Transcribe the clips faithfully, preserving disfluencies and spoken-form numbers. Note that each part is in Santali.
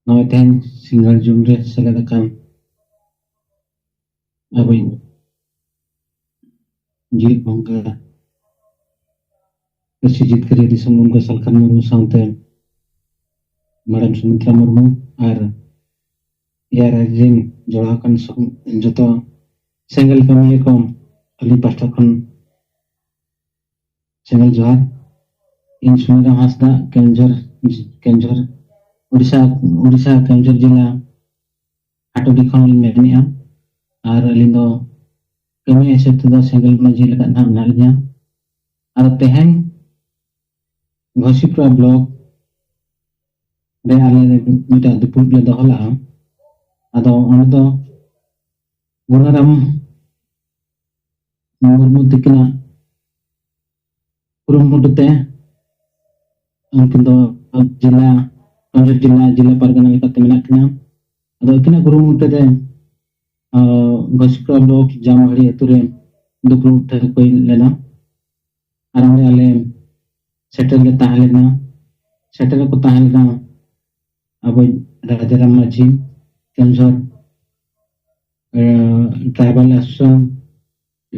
ᱱᱚᱜᱼᱚᱭ ᱛᱮᱦᱮᱧ ᱥᱤᱸᱜᱟᱲ ᱡᱚᱢ ᱨᱮ ᱥᱮᱞᱮᱫ ᱟᱠᱟᱱ ᱟᱵᱚᱭᱤᱡ ᱡᱤᱞ ᱵᱚᱸᱜᱟ ᱯᱟᱹᱨᱥᱤ ᱡᱤᱛᱠᱟᱹᱨᱤᱭᱟᱹ ᱫᱤᱥᱚᱢ ᱜᱚᱢᱠᱮ ᱥᱟᱞᱠᱷᱟᱱ ᱢᱩᱨᱢᱩ ᱥᱟᱶᱛᱮ ᱢᱮᱰᱟᱢ ᱥᱩᱢᱤᱛᱨᱟ ᱢᱩᱨᱢᱩ ᱟᱨ ᱮᱭᱟᱨ ᱨᱮᱱ ᱡᱚᱲᱟᱣ ᱟᱠᱟᱱ ᱥᱚ-, ᱡᱚᱛᱚ ᱥᱮᱸᱜᱮᱞ ᱠᱟᱹᱢᱤᱭᱟᱹ ᱠᱚ ᱟᱹᱞᱤᱧ ᱯᱟᱦᱴᱟ ᱠᱷᱚᱱ ᱥᱮᱸᱜᱮᱞ ᱡᱚᱦᱟᱨ᱾ ᱤᱧ ᱥᱩᱱᱟᱨᱟᱢ ᱦᱟᱸᱥᱫᱟ, ᱠᱮᱸᱡᱷᱚᱨ, ᱠᱮᱸᱡᱷᱚᱨ, ᱩᱲᱤᱥᱥᱟ, ᱩᱲᱤᱥᱥᱟ ᱠᱮᱸᱡᱷᱚᱨ ᱡᱮᱞᱟ ᱦᱟᱴᱩᱰᱤ ᱠᱷᱚᱱ ᱞᱤᱧ ᱢᱮᱱᱮᱫᱼᱟ᱾ ᱟᱨ ᱟᱹᱞᱤᱧ ᱫᱚ ᱠᱟᱹᱢᱤ ᱦᱤᱥᱟᱹᱵ ᱛᱮᱫᱚ ᱥᱮᱸᱜᱮᱞ ᱢᱟᱹᱡᱷᱤ ᱞᱮᱠᱟ ᱱᱟᱦᱟᱜ ᱢᱮᱱᱟᱜ ᱞᱤᱧᱟ᱾ ᱟᱨ ᱛᱮᱦᱮᱧ ᱜᱷᱚᱥᱤᱯᱩᱨᱟ ᱵᱞᱚᱠ ᱨᱮ ᱟᱞᱮ ᱢᱤᱫᱴᱟᱝ ᱫᱩᱯᱲᱩᱵ ᱞᱮ ᱫᱚᱦᱚ ᱞᱮᱫᱼᱟ᱾ ᱟᱫᱚ ᱚᱸᱰᱮ ᱫᱚ ᱜᱩᱱᱟᱨᱟᱢ ᱢᱩᱨᱢᱩ ᱛᱤᱠᱤᱱᱟᱜ ᱠᱩᱨᱩᱢᱩᱴᱩ ᱛᱮ ᱩᱱᱠᱤᱱ ᱫᱚ ᱡᱮᱞᱟ, ᱠᱮᱸᱡᱷᱚᱨ ᱡᱮᱞᱟ, ᱡᱮᱞᱟ ᱯᱟᱨᱜᱟᱱᱟ ᱞᱮᱠᱟᱛᱮ ᱢᱮᱱᱟᱜ ᱠᱤᱱᱟ᱾ ᱟᱫᱚ ᱩᱱᱠᱤᱱᱟᱜ ᱠᱩᱨᱩᱢᱩᱴᱩ ᱛᱮ, ᱟᱸ, ᱜᱷᱚᱥᱤᱯᱩᱨᱟ ᱵᱞᱚᱠ ᱡᱟᱢᱦᱟᱲᱤ ᱟᱹᱛᱩ ᱨᱮ ᱫᱩᱯᱲᱩᱵ ᱴᱷᱟᱹᱣᱠᱟᱹ ᱞᱮᱱᱟ᱾ ᱟᱨ ᱚᱸᱰᱮ ᱟᱞᱮ ᱥᱮᱴᱮᱨ ᱞᱮ ᱛᱟᱦᱮᱸ ᱞᱮᱱᱟ᱾ ᱥᱮᱴᱮᱨ ᱠᱚ ᱛᱟᱦᱮᱸ ᱞᱮᱱᱟ ᱟᱵᱚ ᱨᱟᱡᱟᱨᱟᱢ ᱢᱟᱹᱡᱷᱤ, ᱠᱮᱸᱡᱷᱚᱨ, ᱟᱸ, ᱴᱨᱟᱭᱵᱟᱞ ᱮᱥᱳᱥᱤᱭᱮᱥᱚᱱ,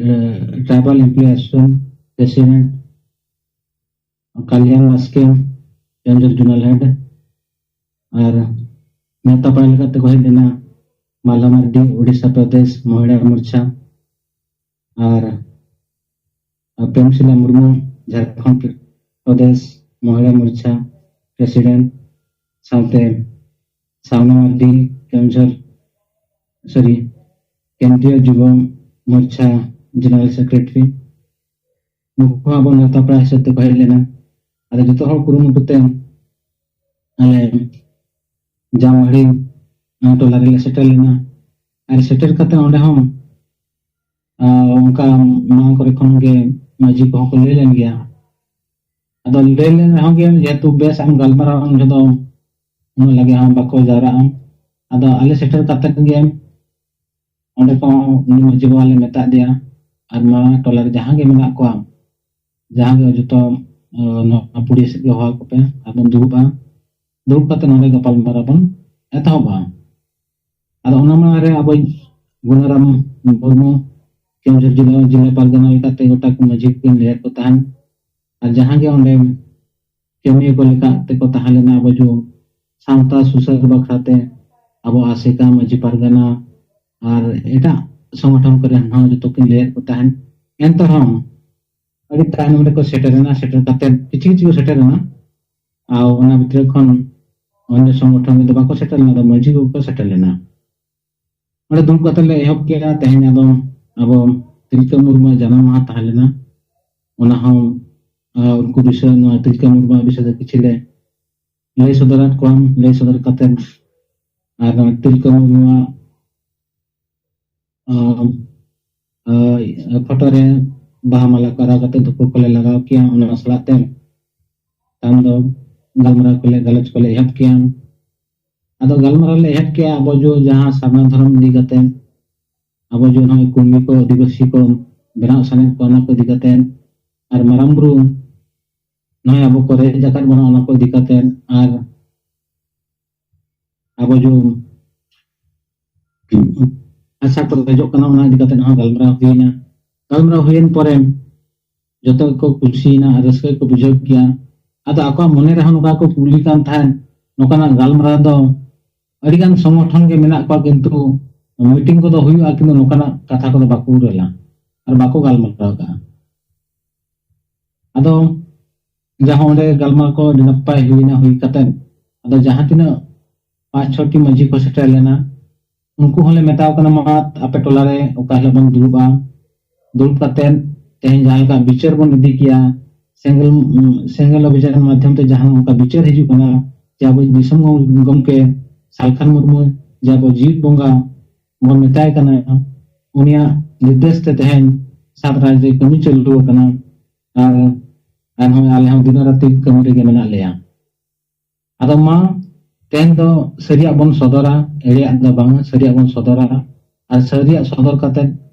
ᱟᱸ, tribal employee association president, Kalyan ᱵᱟᱥᱠᱮ, ᱠᱮᱸᱡᱷᱚᱨ ᱡᱳᱱᱟᱞ ᱦᱮᱰ, ᱟᱨ ᱱᱮᱣᱛᱟ ᱯᱮᱲᱟ ᱞᱮᱠᱟᱛᱮ ᱠᱚ ᱦᱮᱡ ᱞᱮᱱᱟ ᱢᱟᱞᱦᱟ ᱢᱟᱨᱰᱤ, ᱳᱰᱤᱥᱟ ᱯᱨᱚᱫᱮᱥ ᱢᱚᱦᱤᱞᱟ ᱢᱳᱨᱪᱟ, ᱟᱨ ᱯᱨᱮᱢᱥᱤᱞᱟ ᱢᱩᱨᱢᱩ, ᱡᱷᱟᱲᱠᱷᱚᱸᱰ ᱯᱨᱚᱫᱮᱥ ᱢᱚᱦᱤᱞᱟ ᱢᱳᱨᱪᱟ ᱯᱨᱮᱥᱤᱰᱮᱱᱴ, ᱥᱟᱶᱛᱮ ᱥᱟᱣᱱᱟ ᱢᱟᱨᱰᱤ, ᱠᱮᱸᱡᱷᱚᱨ, ᱥᱚᱨᱤ, ᱠᱮᱱᱫᱨᱤᱭᱚ ᱡᱩᱵᱚ ᱢᱳᱨᱪᱟ ᱡᱮᱱᱟᱨᱮᱞ ᱥᱮᱠᱨᱮᱴᱟᱨᱤ, ᱱᱩᱠᱩ ᱦᱚᱸ ᱟᱵᱚ ᱱᱮᱣᱛᱟ ᱯᱮᱲᱟ ᱦᱤᱥᱟᱹᱵ ᱛᱮᱠᱚ ᱦᱮᱡ ᱞᱮᱱᱟ᱾ ᱟᱫᱚ ᱡᱚᱛᱚ ᱦᱚᱲ ᱠᱩᱨᱩᱢᱩᱴᱩ ᱛᱮ ᱟᱞᱮ ᱡᱟᱢᱦᱟᱲᱤ ᱴᱚᱞᱟ ᱨᱮᱞᱮ ᱥᱮᱴᱮᱨ ᱞᱮᱱᱟ᱾ ᱟᱨ ᱥᱮᱴᱮᱨ ᱠᱟᱛᱮ ᱚᱸᱰᱮ ᱦᱚᱸ, ᱟᱨ ᱚᱱᱠᱟ ᱢᱟᱲᱟᱝ ᱠᱚᱨᱮ ᱠᱷᱚᱱ ᱜᱮ ᱢᱟᱹᱡᱷᱤ ᱠᱚᱦᱚᱸ ᱠᱚ ᱞᱟᱹᱭ ᱞᱮᱱ ᱜᱮᱭᱟ᱾ ᱟᱫᱚ ᱞᱟᱹᱭ ᱞᱮᱱ ᱨᱮᱦᱚᱸ ᱜᱮ, ᱡᱮᱦᱮᱛᱩ ᱵᱮᱥ ᱟᱢ ᱜᱟᱞᱢᱟᱨᱟᱣ ᱟᱢ, ᱡᱚᱛᱚ ᱩᱱᱟᱹᱜ ᱞᱟᱜᱮ ᱦᱚᱸ ᱵᱟᱠᱚ ᱡᱟᱣᱨᱟᱜᱼᱟ᱾ ᱟᱫᱚ ᱟᱞᱮ ᱥᱮᱴᱮᱨ ᱠᱟᱛᱮ ᱜᱮ ᱚᱸᱰᱮ ᱠᱚ ᱩᱱᱤ ᱢᱟᱹᱡᱷᱤ ᱵᱟᱵᱟ ᱞᱮ ᱢᱮᱛᱟᱫ ᱫᱮᱭᱟ, ᱟᱨ ᱱᱚᱣᱟ ᱴᱚᱞᱟ ᱨᱮ ᱡᱟᱦᱟᱸ ᱜᱮ ᱢᱮᱱᱟᱜ ᱠᱚᱣᱟ, ᱡᱟᱦᱟᱸ ᱜᱮ ᱡᱚᱛᱚ, ᱟᱸ, ᱱᱚᱣᱟ ᱯᱩᱲᱤᱭᱟᱹ ᱥᱮᱫ ᱜᱮ ᱦᱚᱦᱚ ᱟᱠᱚ ᱯᱮ, ᱟᱨ ᱵᱚᱱ ᱫᱩᱲᱩᱵᱼᱟ᱾ ᱫᱩᱲᱩᱵ ᱠᱟᱛᱮ ᱱᱚᱰᱮ ᱜᱟᱯᱟᱞᱢᱟᱨᱟᱣ ᱵᱚᱱ ᱮᱛᱚᱦᱚᱵᱟ᱾ ᱟᱫᱚ ᱚᱱᱟ ᱢᱟᱲᱟᱝ ᱨᱮ ᱟᱵᱚ ᱜᱩᱱᱟᱨᱟᱢ ᱢᱩᱨᱢᱩ ᱠᱮᱣᱚᱱᱡᱷᱚᱨ ᱡᱮᱞᱟ, ᱡᱮᱞᱟ ᱯᱟᱨᱜᱟᱱᱟ ᱞᱮᱠᱟᱛᱮ ᱜᱚᱴᱟ ᱠᱚ ᱢᱟᱹᱡᱷᱤ ᱠᱚᱧ ᱞᱟᱹᱭᱟᱫ ᱠᱚ ᱛᱟᱦᱮᱱ, ᱟᱨ ᱡᱟᱦᱟᱸ ᱜᱮ ᱚᱸᱰᱮ ᱠᱟᱹᱢᱤᱭᱟᱹ ᱠᱚ ᱞᱮᱠᱟ ᱛᱮᱠᱚ ᱛᱟᱦᱮᱸ ᱞᱮᱱᱟ, ᱟᱵᱚ ᱡᱚ ᱥᱟᱶᱛᱟ ᱥᱩᱥᱟᱹᱨ ᱵᱟᱠᱷᱨᱟ ᱛᱮ ᱟᱵᱚ ᱟᱥᱮᱠᱟ, ᱢᱟᱹᱡᱷᱤ ᱯᱟᱨᱜᱟᱱᱟ, ᱟᱨ ᱮᱴᱟᱜ ᱥᱚᱝᱜᱚᱴᱷᱚᱱ ᱠᱚᱨᱮ ᱦᱚᱸ ᱡᱚᱛᱚ ᱠᱤᱱ ᱞᱟᱹᱭᱟᱫ ᱠᱚ ᱛᱟᱦᱮᱸᱱ᱾ ᱮᱱᱛᱮ ᱨᱮᱦᱚᱸ ᱟᱹᱰᱤ ᱛᱟᱭᱱᱚᱢ ᱨᱮᱠᱚ ᱥᱮᱴᱮᱨ ᱮᱱᱟ᱾ ᱥᱮᱴᱮᱨ ᱠᱟᱛᱮ ᱠᱤᱪᱷᱩ ᱠᱤᱪᱷᱩ ᱠᱚ ᱥᱮᱴᱮᱨ ᱮᱱᱟ, ᱟᱨ ᱚᱱᱟ ᱵᱷᱤᱛᱨᱤ ᱠᱷᱚᱱ ᱚᱱᱭᱚ ᱥᱚᱝᱜᱚᱴᱷᱚᱱ ᱨᱮᱫᱚ ᱵᱟᱠᱚ ᱥᱮᱴᱮᱨ ᱞᱮᱱᱟ, ᱟᱫᱚ ᱢᱟᱹᱡᱷᱤ ᱠᱚᱠᱚ ᱥᱮᱴᱮᱨ ᱞᱮᱱᱟ᱾ ᱚᱸᱰᱮ ᱫᱩᱲᱩᱵ ᱠᱟᱛᱮ ᱞᱮ ᱮᱦᱚᱵ ᱠᱮᱫᱟ᱾ ᱛᱮᱦᱮᱧ ᱟᱫᱚ ᱟᱵᱚ ᱛᱤᱞᱠᱟᱹ ᱢᱩᱨᱢᱩᱣᱟᱜ ᱡᱟᱱᱟᱢ ᱢᱟᱦᱟ ᱛᱟᱦᱮᱸ ᱞᱮᱱᱟ, ᱚᱱᱟ ᱦᱚᱸ, ᱟᱨ ᱩᱱᱠᱩ ᱵᱤᱥᱚᱭ, ᱱᱚᱣᱟ ᱛᱤᱞᱠᱟᱹ ᱢᱩᱨᱢᱩᱣᱟᱜ ᱵᱤᱥᱚᱭ ᱛᱮ ᱠᱤᱪᱷᱩ ᱞᱮ ᱞᱟᱹᱭ ᱥᱚᱫᱚᱨᱟᱫ ᱠᱚᱣᱟ᱾ ᱞᱟᱹᱭ ᱥᱚᱫᱚᱨ ᱠᱟᱛᱮ ᱟᱨ ᱱᱚᱣᱟ ᱛᱤᱞᱠᱟᱹ ᱢᱩᱨᱢᱩᱣᱟᱜ, ᱟᱸ, ᱟᱸ, ᱯᱷᱳᱴᱳ ᱨᱮ ᱵᱟᱦᱟ ᱢᱟᱞᱟ ᱠᱚ ᱟᱨᱟᱣ ᱠᱟᱛᱮ ᱫᱷᱩᱯ ᱠᱚᱞᱮ ᱞᱟᱜᱟᱣ ᱠᱮᱭᱟ᱾ ᱚᱱᱟ ᱥᱟᱞᱟᱜ ᱛᱮ ᱛᱟᱭᱚᱢ ᱫᱚ ᱜᱟᱞᱢᱟᱨᱟᱣ ᱠᱚᱞᱮ, ᱜᱟᱞᱚᱪ ᱠᱚᱞᱮ ᱮᱦᱚᱵ ᱠᱮᱭᱟ᱾ ᱟᱫᱚ ᱜᱟᱞᱢᱟᱨᱟᱣ ᱞᱮ ᱮᱦᱚᱵ ᱠᱮᱭᱟ ᱟᱵᱚ ᱡᱚ ᱡᱟᱦᱟᱸ ᱥᱟᱨᱱᱟ ᱫᱷᱚᱨᱚᱢ ᱤᱫᱤ ᱠᱟᱛᱮ, ᱟᱵᱚ ᱡᱚ ᱱᱚᱜᱼᱚᱭ ᱠᱩᱲᱢᱤ ᱠᱚ, ᱟᱹᱫᱤᱵᱟᱹᱥᱤ ᱠᱚ ᱵᱮᱱᱟᱣ ᱥᱟᱱᱟᱭᱮᱫ ᱠᱚᱣᱟ, ᱚᱱᱟ ᱠᱚ ᱤᱫᱤ ᱠᱟᱛᱮ, ᱟᱨ ᱢᱟᱨᱟᱝ ᱵᱩᱨᱩ ᱱᱚᱜᱼᱚᱭ ᱟᱵᱚ ᱠᱚ ᱨᱮᱡ ᱟᱠᱟᱫ ᱵᱚᱱᱟ, ᱚᱱᱟ ᱠᱚ ᱤᱫᱤ ᱠᱟᱛᱮ, ᱟᱨ ᱟᱵᱚ ᱡᱚ ᱦᱟᱥᱟ ᱠᱚ ᱨᱮᱡᱚᱜ ᱠᱟᱱᱟ, ᱚᱱᱟ ᱤᱫᱤ ᱠᱟᱛᱮ ᱦᱚᱸ ᱜᱟᱞᱢᱟᱨᱟᱣ ᱦᱩᱭᱱᱟ᱾ ᱜᱟᱞᱢᱟᱨᱟᱣ ᱦᱩᱭᱮᱱ ᱯᱚᱨᱮ ᱡᱚᱛᱚ ᱜᱮᱠᱚ ᱠᱩᱥᱤᱭᱮᱱᱟ ᱟᱨ ᱨᱟᱹᱥᱠᱟᱹ ᱜᱮᱠᱚ ᱵᱩᱡᱷᱟᱹᱣ ᱠᱮᱭᱟ᱾ ᱟᱫᱚ ᱟᱠᱚᱣᱟᱜ ᱢᱚᱱᱮ ᱨᱮᱦᱚᱸ ᱱᱚᱝᱠᱟ ᱠᱚ ᱠᱩᱞᱤ ᱠᱟᱱ ᱛᱟᱦᱮᱸᱫ, ᱱᱚᱝᱠᱟᱱᱟᱜ ᱜᱟᱞᱢᱟᱨᱟᱣ ᱫᱚ ᱟᱹᱰᱤᱜᱟᱱ ᱥᱚᱝᱜᱚᱴᱷᱚᱱ ᱜᱮ ᱢᱮᱱᱟᱜ ᱠᱚᱣᱟ, ᱠᱤᱱᱛᱩ ᱢᱤᱴᱤᱝ ᱠᱚᱫᱚ ᱦᱩᱭᱩᱜᱼᱟ, ᱠᱤᱱᱛᱩ ᱱᱚᱝᱠᱟᱱᱟᱜ ᱠᱟᱛᱷᱟ ᱠᱚᱫᱚ ᱵᱟᱠᱚ ᱩᱰᱟᱹᱞᱟ ᱟᱨ ᱵᱟᱠᱚ ᱜᱟᱞᱢᱟᱨᱟᱣ ᱠᱟᱜᱼᱟ᱾ ᱟᱫᱚ ᱡᱟᱦᱟᱸ ᱚᱸᱰᱮ ᱜᱟᱞᱢᱟᱨᱟᱣ ᱠᱚ ᱟᱹᱰᱤ ᱱᱟᱯᱟᱭ ᱦᱩᱭᱱᱟ, ᱦᱩᱭ ᱠᱟᱛᱮᱫ ᱟᱫᱚ ᱡᱟᱦᱟᱸ ᱛᱤᱱᱟᱹᱜ ᱯᱟᱸᱪ ᱪᱷᱚᱴᱤ ᱢᱟᱹᱡᱷᱤ ᱠᱚ ᱥᱮᱴᱮᱨ ᱞᱮᱱᱟ, ᱩᱱᱠᱩ ᱦᱚᱸᱞᱮ ᱢᱮᱛᱟᱣ ᱠᱟᱱᱟ, "ᱢᱟ ᱟᱯᱮ ᱴᱚᱞᱟ ᱨᱮ ᱚᱠᱟ ᱦᱤᱞᱳᱜ ᱵᱚᱱ ᱫᱩᱲᱩᱵᱼᱟ, ᱫᱩᱲᱩᱵ ᱠᱟᱛᱮᱫ ᱛᱮᱦᱮᱧ ᱡᱟᱦᱟᱸ ᱞᱮᱠᱟ ᱵᱤᱪᱟᱹᱨ ᱵᱚᱱ ᱤᱫᱤ ᱠᱮᱭᱟ, ᱥᱮᱸᱜᱮᱞ, ᱩᱸ, ᱥᱮᱸᱜᱮᱞ ᱚᱵᱷᱤᱡᱟᱱ ᱢᱟᱫᱽᱫᱷᱚᱢ ᱛᱮ ᱡᱟᱦᱟᱸ ᱚᱱᱠᱟ ᱵᱤᱪᱟᱹᱨ ᱦᱤᱡᱩᱜ ᱠᱟᱱᱟ ᱡᱮ ᱟᱵᱚ ᱫᱤᱥᱚᱢ ᱜᱚᱢ-, ᱜᱚᱢᱠᱮ ᱥᱟᱞᱠᱷᱟᱱ ᱢᱩᱨᱢᱩ ᱡᱮ ᱟᱵᱚ ᱡᱤᱣᱤᱫ ᱵᱚᱸᱜᱟ ᱵᱚᱱ ᱢᱮᱛᱟᱭ ᱠᱟᱱᱟ, ᱩᱱᱤᱭᱟᱜ ᱱᱤᱨᱫᱮᱥ ᱛᱮ ᱛᱮᱦᱮᱧ ᱥᱟᱛ ᱨᱟᱡᱽ ᱨᱮ ᱠᱟᱹᱢᱤ ᱪᱟᱹᱞᱩ ᱟᱠᱟᱱᱟ, ᱟᱨ ᱟᱨᱦᱚᱸ ᱟᱞᱮ ᱦᱚᱸ ᱫᱤᱱ ᱨᱟᱛ ᱠᱟᱹᱢᱤ ᱨᱮᱜᱮ ᱢᱮᱱᱟᱜ ᱞᱮᱭᱟ᱾ ᱟᱫᱚ ᱢᱟ ᱛᱮᱦᱮᱧ ᱫᱚ ᱥᱟᱹᱨᱤᱭᱟᱜ ᱵᱚᱱ ᱥᱚᱫᱚᱨᱟ, ᱮᱲᱮᱭᱟᱜ ᱫᱚ ᱵᱟᱝᱟ, ᱥᱟᱹᱨᱤᱭᱟᱜ ᱵᱚᱱ ᱥᱚᱫᱚᱨᱟ, ᱟᱨ ᱥᱟᱹᱨᱤᱭᱟᱜ ᱥᱚᱫᱚᱨ ᱠᱟᱛᱮ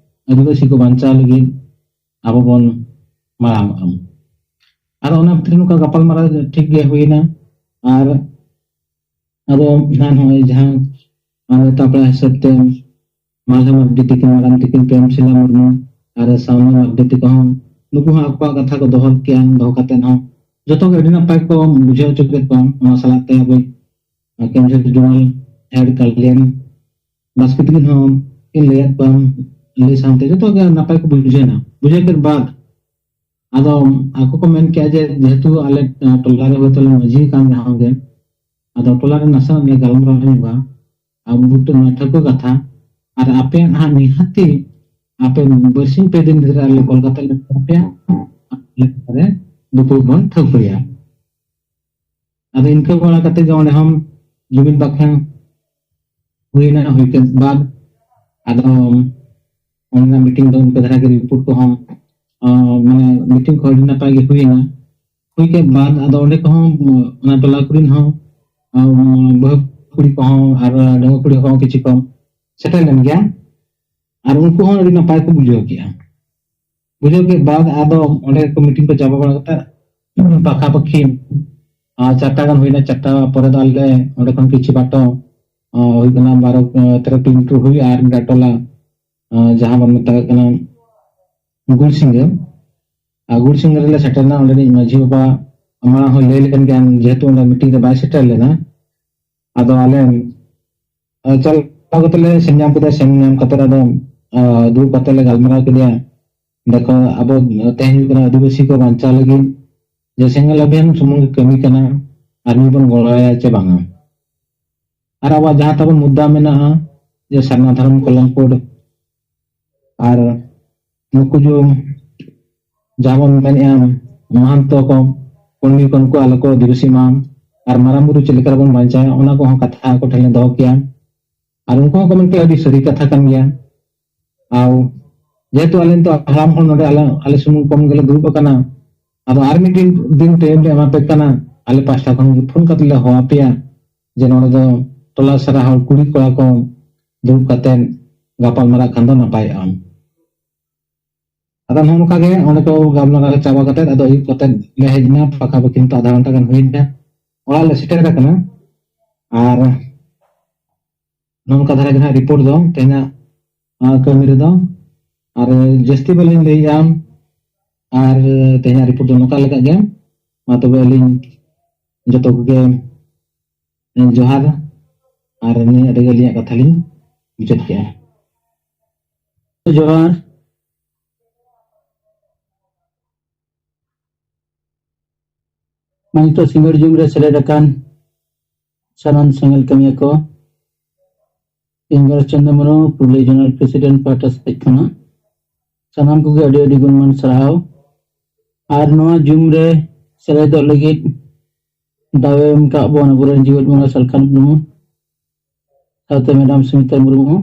ᱟᱹᱫᱤᱵᱟᱹᱥᱤ ᱠᱚ ᱵᱟᱧᱪᱟᱣ ᱞᱟᱹᱜᱤᱫ ᱟᱵᱚ ᱵᱚᱱ ᱢᱟᱲᱟᱝᱚᱜᱼᱟ᱾" ᱟᱫᱚ ᱚᱱᱟ ᱵᱷᱤᱛᱨᱤ ᱱᱚᱝᱠᱟ ᱜᱟᱯᱟᱞᱢᱟᱨᱟᱣ ᱴᱷᱤᱠ ᱜᱮ ᱦᱩᱭᱱᱟ, ᱟᱨ ᱟᱫᱚ ᱱᱟᱦᱟᱜ ᱱᱚᱜᱼᱚᱭ ᱡᱟᱦᱟᱸ ᱟᱞᱮ ᱛᱟᱯᱲᱟ ᱦᱤᱥᱟᱹᱵ ᱛᱮ ᱢᱟᱞᱦᱮ ᱢᱟᱨᱰᱤ ᱛᱤᱠᱤᱱ, ᱢᱟᱨᱟᱝ ᱛᱤᱠᱤᱱ, ᱯᱨᱮᱢᱥᱤᱞᱟ ᱢᱩᱨᱢᱩ ᱟᱨ ᱥᱟᱣᱱᱤ ᱢᱟᱨᱰᱤ ᱛᱟᱠᱚ ᱦᱚᱸ, ᱱᱩᱠᱩ ᱦᱚᱸ ᱟᱠᱚᱣᱟᱜ ᱠᱟᱛᱷᱟ ᱠᱚ ᱫᱚᱦᱚ ᱠᱮᱜᱼᱟ᱾ ᱫᱚᱦᱚ ᱠᱟᱛᱮ ᱦᱚᱸ ᱡᱚᱛᱚ ᱜᱮ ᱟᱹᱰᱤ ᱱᱟᱯᱟᱭ ᱠᱚ ᱵᱩᱡᱷᱟᱹᱣ ᱦᱚᱪᱚ ᱠᱮᱫ ᱠᱚᱣᱟ᱾ ᱚᱱᱟ ᱥᱟᱞᱟᱜ ᱛᱮ ᱟᱵᱚ ᱠᱮᱱᱫᱨᱚ ᱡᱳᱱᱟᱞ ᱦᱮᱰ ᱠᱟᱞᱭᱟᱱ ᱵᱟᱥᱠᱮ ᱛᱟᱹᱠᱤᱱ ᱦᱚᱸ ᱠᱤᱱ ᱞᱟᱹᱭᱟᱫ ᱠᱚᱣᱟ, ᱞᱟᱹᱭ ᱥᱟᱶᱛᱮ ᱡᱚᱛᱚ ᱜᱮ ᱱᱟᱯᱟᱭ ᱠᱚ ᱵᱩᱡᱷᱟᱹᱣ ᱮᱱᱟ᱾ ᱵᱩᱡᱷᱟᱹᱣ ᱠᱮᱫ ᱵᱟᱫ ᱟᱫᱚ ᱟᱠᱚ ᱠᱚ ᱢᱮᱱ ᱠᱮᱜᱼᱟ ᱡᱮ, ᱡᱮᱦᱮᱛᱩ ᱟᱞᱮ, ᱟᱸ, ᱴᱚᱞᱟ ᱨᱮ ᱦᱚᱭᱛᱳ ᱞᱮ ᱢᱟᱹᱡᱷᱤ ᱠᱟᱱ ᱨᱮᱦᱚᱸ ᱜᱮ, ᱟᱫᱚ ᱴᱚᱞᱟ ᱨᱮ ᱱᱟᱥᱮᱱᱟᱜ ᱞᱮ ᱜᱟᱞᱢᱟᱨᱟᱣ ᱧᱚᱜᱟ, ᱟᱵᱚ ᱵᱩᱴᱟᱹ ᱱᱚᱣᱟ ᱴᱷᱟᱹᱣᱠᱟᱹ ᱠᱟᱛᱷᱟ, ᱟᱨ ᱟᱯᱮᱭᱟᱜ ᱱᱟᱦᱟᱜ ᱱᱤᱦᱟᱹᱛᱤ ᱟᱯᱮ ᱵᱟᱨᱥᱤᱧ ᱯᱮ ᱫᱤᱱ ᱵᱷᱤᱛᱨᱤ ᱟᱞᱮ ᱠᱚᱞ ᱠᱟᱛᱮ ᱞᱮ ᱢᱮᱛᱟ ᱯᱮᱭᱟ, ᱟᱞᱮ ᱴᱚᱞᱟ ᱨᱮ ᱫᱩᱯᱩᱲᱩᱵ ᱵᱚᱱ ᱴᱷᱟᱹᱣᱠᱟᱹᱭᱟ᱾ ᱟᱫᱚ ᱤᱱᱠᱟᱹ ᱵᱟᱲᱟ ᱠᱟᱛᱮ ᱜᱮ ᱚᱸᱰᱮ ᱦᱚᱸ ᱡᱩᱢᱤᱫ ᱵᱟᱠᱷᱮᱬ ᱦᱩᱭᱱᱟ᱾ ᱦᱩᱭ ᱠᱮᱫ ᱵᱟᱫ ᱟᱫᱚ ᱚᱸᱰᱮᱱᱟᱜ ᱢᱤᱴᱤᱝ ᱫᱚ ᱤᱱᱠᱟᱹ ᱫᱷᱟᱨᱟ ᱜᱮ, ᱨᱤᱯᱳᱨᱴ ᱠᱚᱦᱚᱸ, ᱟᱸ, ᱢᱟᱱᱮ ᱢᱤᱴᱤᱝ ᱠᱚ ᱟᱹᱰᱤ ᱱᱟᱯᱟᱭ ᱜᱮ ᱦᱩᱭᱱᱟ᱾ ᱦᱩᱭ ᱠᱮᱫ ᱵᱟᱫ ᱟᱫᱚ ᱚᱸᱰᱮ ᱠᱚᱦᱚᱸ, ᱚᱱᱟ ᱴᱚᱞᱟ ᱠᱚᱨᱮᱱ ᱦᱚᱸ, ᱟᱸ, ᱵᱟᱹᱦᱩ ᱠᱩᱲᱤ ᱠᱚᱦᱚᱸ ᱟᱨ ᱰᱟᱺᱜᱩᱣᱟᱹ ᱠᱩᱲᱤ ᱠᱚᱦᱚᱸ ᱠᱤᱪᱷᱩ ᱠᱚ ᱥᱮᱴᱮᱨ ᱞᱮᱱ ᱜᱮᱭᱟ᱾ ᱟᱨ ᱩᱱᱠᱩ ᱦᱚᱸ ᱟᱹᱰᱤ ᱱᱟᱯᱟᱭ ᱠᱚ ᱵᱩᱡᱷᱟᱹᱣ ᱠᱮᱜᱼᱟ᱾ ᱵᱩᱡᱷᱟᱹᱣ ᱠᱮᱫ ᱵᱟᱫ ᱟᱫᱚ ᱚᱸᱰᱮ ᱠᱚ ᱢᱤᱴᱤᱝ ᱠᱚ ᱪᱟᱵᱟ ᱵᱟᱲᱟ ᱠᱟᱛᱮ ᱯᱟᱠᱟ ᱯᱟᱠᱤ, ᱟᱸ, ᱪᱟᱨᱴᱟ ᱜᱟᱱ ᱦᱩᱭᱱᱟ᱾ ᱪᱟᱨᱴᱟ ᱯᱚᱨᱮ ᱫᱚ ᱟᱞᱮ ᱚᱸᱰᱮ ᱠᱷᱚᱱ ᱠᱤᱪᱷᱩ ᱵᱟᱴᱚ, ᱟᱸ, ᱦᱩᱭᱩᱜ ᱠᱟᱱᱟ ᱵᱟᱨᱚ, ᱟᱸ, ᱛᱮᱨᱚ ᱠᱤᱞᱳᱢᱤᱴᱟᱨ ᱦᱩᱭᱩᱜᱼᱟ ᱟᱨ ᱢᱤᱫᱴᱟᱝ ᱴᱚᱞᱟ, ᱟᱸ, ᱡᱟᱦᱟᱸ ᱵᱚᱱ ᱢᱮᱛᱟᱜ ᱠᱟᱱᱟ ᱜᱩᱲᱥᱤᱝᱜᱟᱹ᱾ ᱟᱨ ᱜᱩᱲᱥᱤᱝᱜᱟᱹ ᱨᱮᱞᱮ ᱥᱮᱴᱮᱨ ᱮᱱᱟ᱾ ᱚᱸᱰᱮᱱᱤᱡ ᱢᱟᱹᱡᱷᱤ ᱵᱟᱵᱟ ᱢᱟᱲᱟᱝ ᱦᱚᱸ ᱞᱟᱹᱭ ᱞᱮᱠᱟᱱ ᱜᱮᱭᱟ, ᱡᱮᱦᱮᱛᱩ ᱚᱸᱰᱮ ᱢᱤᱴᱤᱝ ᱨᱮ ᱵᱟᱭ ᱥᱮᱴᱮᱨ ᱞᱮᱱᱟ᱾ ᱟᱫᱚ ᱟᱞᱮ, ᱟᱸ, ᱪᱟᱞᱟᱣ ᱠᱟᱛᱮ ᱞᱮ ᱥᱮᱱ ᱧᱟᱢ ᱠᱮᱫᱟ᱾ ᱥᱮᱱ ᱧᱟᱢ ᱠᱟᱛᱮ ᱟᱫᱚ, ᱟᱸ, ᱫᱩᱲᱩᱵ ᱠᱟᱛᱮ ᱞᱮ ᱜᱟᱞᱢᱟᱨᱟᱣ ᱠᱮᱫᱮᱭᱟ᱾ ᱫᱮᱠᱷᱚ, ᱟᱵᱚ ᱛᱮᱦᱮᱧ ᱦᱩᱭᱩᱜ ᱠᱟᱱᱟ ᱟᱹᱫᱤᱵᱟᱹᱥᱤ ᱠᱚ ᱵᱟᱧᱪᱟᱣ ᱞᱟᱹᱜᱤᱫ ᱡᱮ ᱥᱮᱸᱜᱮᱞ ᱚᱵᱷᱤᱭᱟᱱ ᱥᱩᱢᱩᱝ ᱜᱮ ᱠᱟᱹᱢᱤ ᱠᱟᱱᱟ, ᱟᱨ ᱱᱩᱭ ᱵᱚᱱ ᱜᱚᱲᱚ ᱟᱭᱟ ᱪᱮ ᱵᱟᱝᱟ? ᱟᱨ ᱟᱵᱚᱣᱟᱜ ᱡᱟᱦᱟᱸ ᱛᱟᱵᱚᱱ ᱢᱩᱫᱽᱫᱟ ᱢᱮᱱᱟᱜᱼᱟ ᱡᱮ ᱥᱟᱨᱱᱟ ᱫᱷᱚᱨᱚᱢ ᱠᱚᱞᱚᱢ ᱠᱳᱰ, ᱟᱨ ᱱᱩᱠᱩ ᱡᱮ ᱡᱟᱦᱟᱸ ᱵᱚᱱ ᱢᱮᱱᱮᱫᱼᱟ ᱢᱟᱦᱟᱱᱛᱚ ᱠᱚ, ᱯᱚᱱᱰᱤᱛ ᱠᱚ, ᱱᱩᱠᱩ ᱟᱞᱚ ᱠᱚ ᱟᱹᱫᱤᱵᱟᱹᱥᱤ ᱢᱟ, ᱟᱨ ᱢᱟᱨᱟᱝ ᱵᱩᱨᱩ ᱪᱮᱫ ᱞᱮᱠᱟ ᱨᱮᱵᱚᱱ ᱵᱟᱧᱪᱟᱣᱟ, ᱚᱱᱟ ᱠᱚᱦᱚᱸ ᱠᱟᱛᱷᱟ ᱟᱠᱚ ᱴᱷᱮᱱ ᱞᱮ ᱫᱚᱦᱚ ᱠᱮᱭᱟ᱾ ᱟᱨ ᱩᱱᱠᱩ ᱦᱚᱸᱠᱚ ᱢᱮᱱ ᱠᱮᱭᱟ ᱟᱹᱰᱤ ᱥᱟᱹᱨᱤ ᱠᱟᱛᱷᱟ ᱠᱟᱱ ᱜᱮᱭᱟ᱾ ᱟᱨ ᱡᱮᱦᱮᱛᱩ ᱟᱞᱮ ᱱᱤᱛᱚᱜ ᱦᱟᱲᱟᱢ ᱦᱚᱲ ᱱᱚᱰᱮ ᱟᱞᱮ, ᱟᱞᱮ ᱥᱩᱢᱩᱝ ᱠᱚᱢ ᱜᱮᱞᱮ ᱫᱩᱲᱩᱵ ᱟᱠᱟᱱᱟ, ᱟᱫᱚ ᱟᱨ ᱢᱤᱫ ᱫᱤᱱ, ᱫᱤᱱ ᱴᱟᱭᱤᱢ ᱞᱮ ᱮᱢᱟ ᱯᱮ ᱠᱟᱱᱟ, ᱟᱞᱮ ᱯᱟᱥᱴᱟ ᱠᱷᱚᱱ ᱜᱮ ᱯᱷᱳᱱ ᱠᱟᱛᱮ ᱞᱮ ᱦᱚᱦᱚ ᱟᱯᱮᱭᱟ ᱡᱮ ᱱᱚᱰᱮ ᱫᱚ ᱴᱚᱞᱟ ᱥᱟᱨᱟ ᱦᱚᱲ ᱠᱩᱲᱤ ᱠᱚᱲᱟ ᱠᱚ ᱫᱩᱲᱩᱵ ᱠᱟᱛᱮ ᱜᱟᱯᱟᱞ ᱢᱟᱨᱟᱜ ᱠᱷᱟᱱ ᱫᱚ ᱱᱟᱯᱟᱭᱚᱜᱼᱟ᱾ ᱟᱫᱚ ᱱᱚᱜᱼᱚ ᱱᱚᱝᱠᱟ ᱜᱮ ᱚᱸᱰᱮ ᱠᱚ ᱜᱟᱞᱢᱟᱨᱟᱣ ᱪᱟᱵᱟ ᱠᱟᱛᱮ ᱟᱫᱚ ᱟᱹᱭᱩᱵ ᱠᱟᱛᱮ ᱞᱮ ᱦᱮᱡ ᱮᱱᱟ, ᱯᱟᱠᱟ ᱯᱟᱠᱤ ᱱᱤᱛᱚᱜ ᱟᱫᱷᱟ ᱜᱷᱚᱱᱴᱟ ᱜᱟᱱ ᱦᱩᱭᱮᱱᱟ, ᱚᱲᱟᱜ ᱞᱮ ᱥᱮᱴᱮᱨ ᱟᱠᱟᱱᱟ᱾ ᱟᱨ ᱱᱚᱝᱠᱟ ᱫᱷᱟᱨᱟ ᱜᱮ ᱦᱟᱸᱜ ᱨᱤᱯᱳᱨᱴ ᱫᱚ ᱛᱮᱦᱮᱧᱟᱜ, ᱟᱸ, ᱠᱟᱹᱢᱤ ᱨᱮᱫᱚ᱾ ᱟᱨ ᱡᱟᱹᱥᱛᱤ ᱵᱟᱹᱞᱤᱧ ᱞᱟᱹᱭᱮᱜᱼᱟ᱾ ᱟᱨ ᱛᱮᱦᱮᱧᱟᱜ ᱨᱤᱯᱳᱨᱴ ᱫᱚ ᱱᱚᱝᱠᱟ ᱞᱮᱠᱟ ᱜᱮ᱾ ᱢᱟ ᱛᱚᱵᱮ ᱟᱹᱞᱤᱧ ᱡᱚᱛᱚ ᱠᱚᱜᱮ ᱡᱚᱦᱟᱨ᱾ ᱟᱨ ᱱᱤᱭᱟᱹ ᱨᱮᱜᱮ ᱟᱹᱞᱤᱧᱟᱜ ᱠᱟᱛᱷᱟ ᱞᱤᱧ ᱢᱩᱪᱟᱹᱫ ᱠᱮᱜᱼᱟ᱾ ᱡᱚᱦᱟᱨ᱾ ᱢᱟ ᱱᱤᱛᱚᱜ ᱥᱤᱸᱜᱟᱹᱲ ᱡᱩᱢ ᱨᱮ ᱥᱮᱞᱮᱫ ᱟᱠᱟᱱ ᱥᱟᱱᱟᱢ ᱥᱮᱸᱜᱮᱞ ᱠᱟᱹᱢᱤᱭᱟᱹ ᱠᱚ, ᱤᱧ ᱜᱚᱨᱮᱥ ᱪᱚᱱᱫᱨᱚ ᱢᱩᱨᱢᱩ, ᱯᱩᱨᱩᱞᱤᱭᱟᱹ ᱡᱳᱱᱟᱞ ᱯᱨᱮᱥᱤᱰᱮᱱᱴ ᱯᱟᱦᱴᱟ ᱥᱮᱫ ᱠᱷᱚᱱᱟᱜ ᱥᱟᱱᱟᱢ ᱠᱚᱜᱮ ᱟᱹᱰᱤ ᱟᱹᱰᱤ ᱜᱩᱱᱢᱟᱱ ᱥᱟᱨᱦᱟᱣ᱾ ᱟᱨ ᱱᱚᱣᱟ ᱡᱩᱢ ᱨᱮ ᱥᱮᱞᱮᱫᱚᱜ ᱞᱟᱹᱜᱤᱫ ᱫᱟᱣ ᱮ ᱮᱢ ᱠᱟᱜ ᱵᱚᱱ ᱟᱵᱚᱨᱮᱱ ᱡᱤᱣᱮᱫ ᱵᱚᱸᱜᱟ ᱥᱟᱞᱠᱷᱟᱱ ᱢᱩᱨᱢᱩ ᱥᱟᱶᱛᱮ ᱢᱮᱰᱟᱢ ᱥᱩᱢᱤᱛᱟ ᱢᱩᱨᱢᱩ,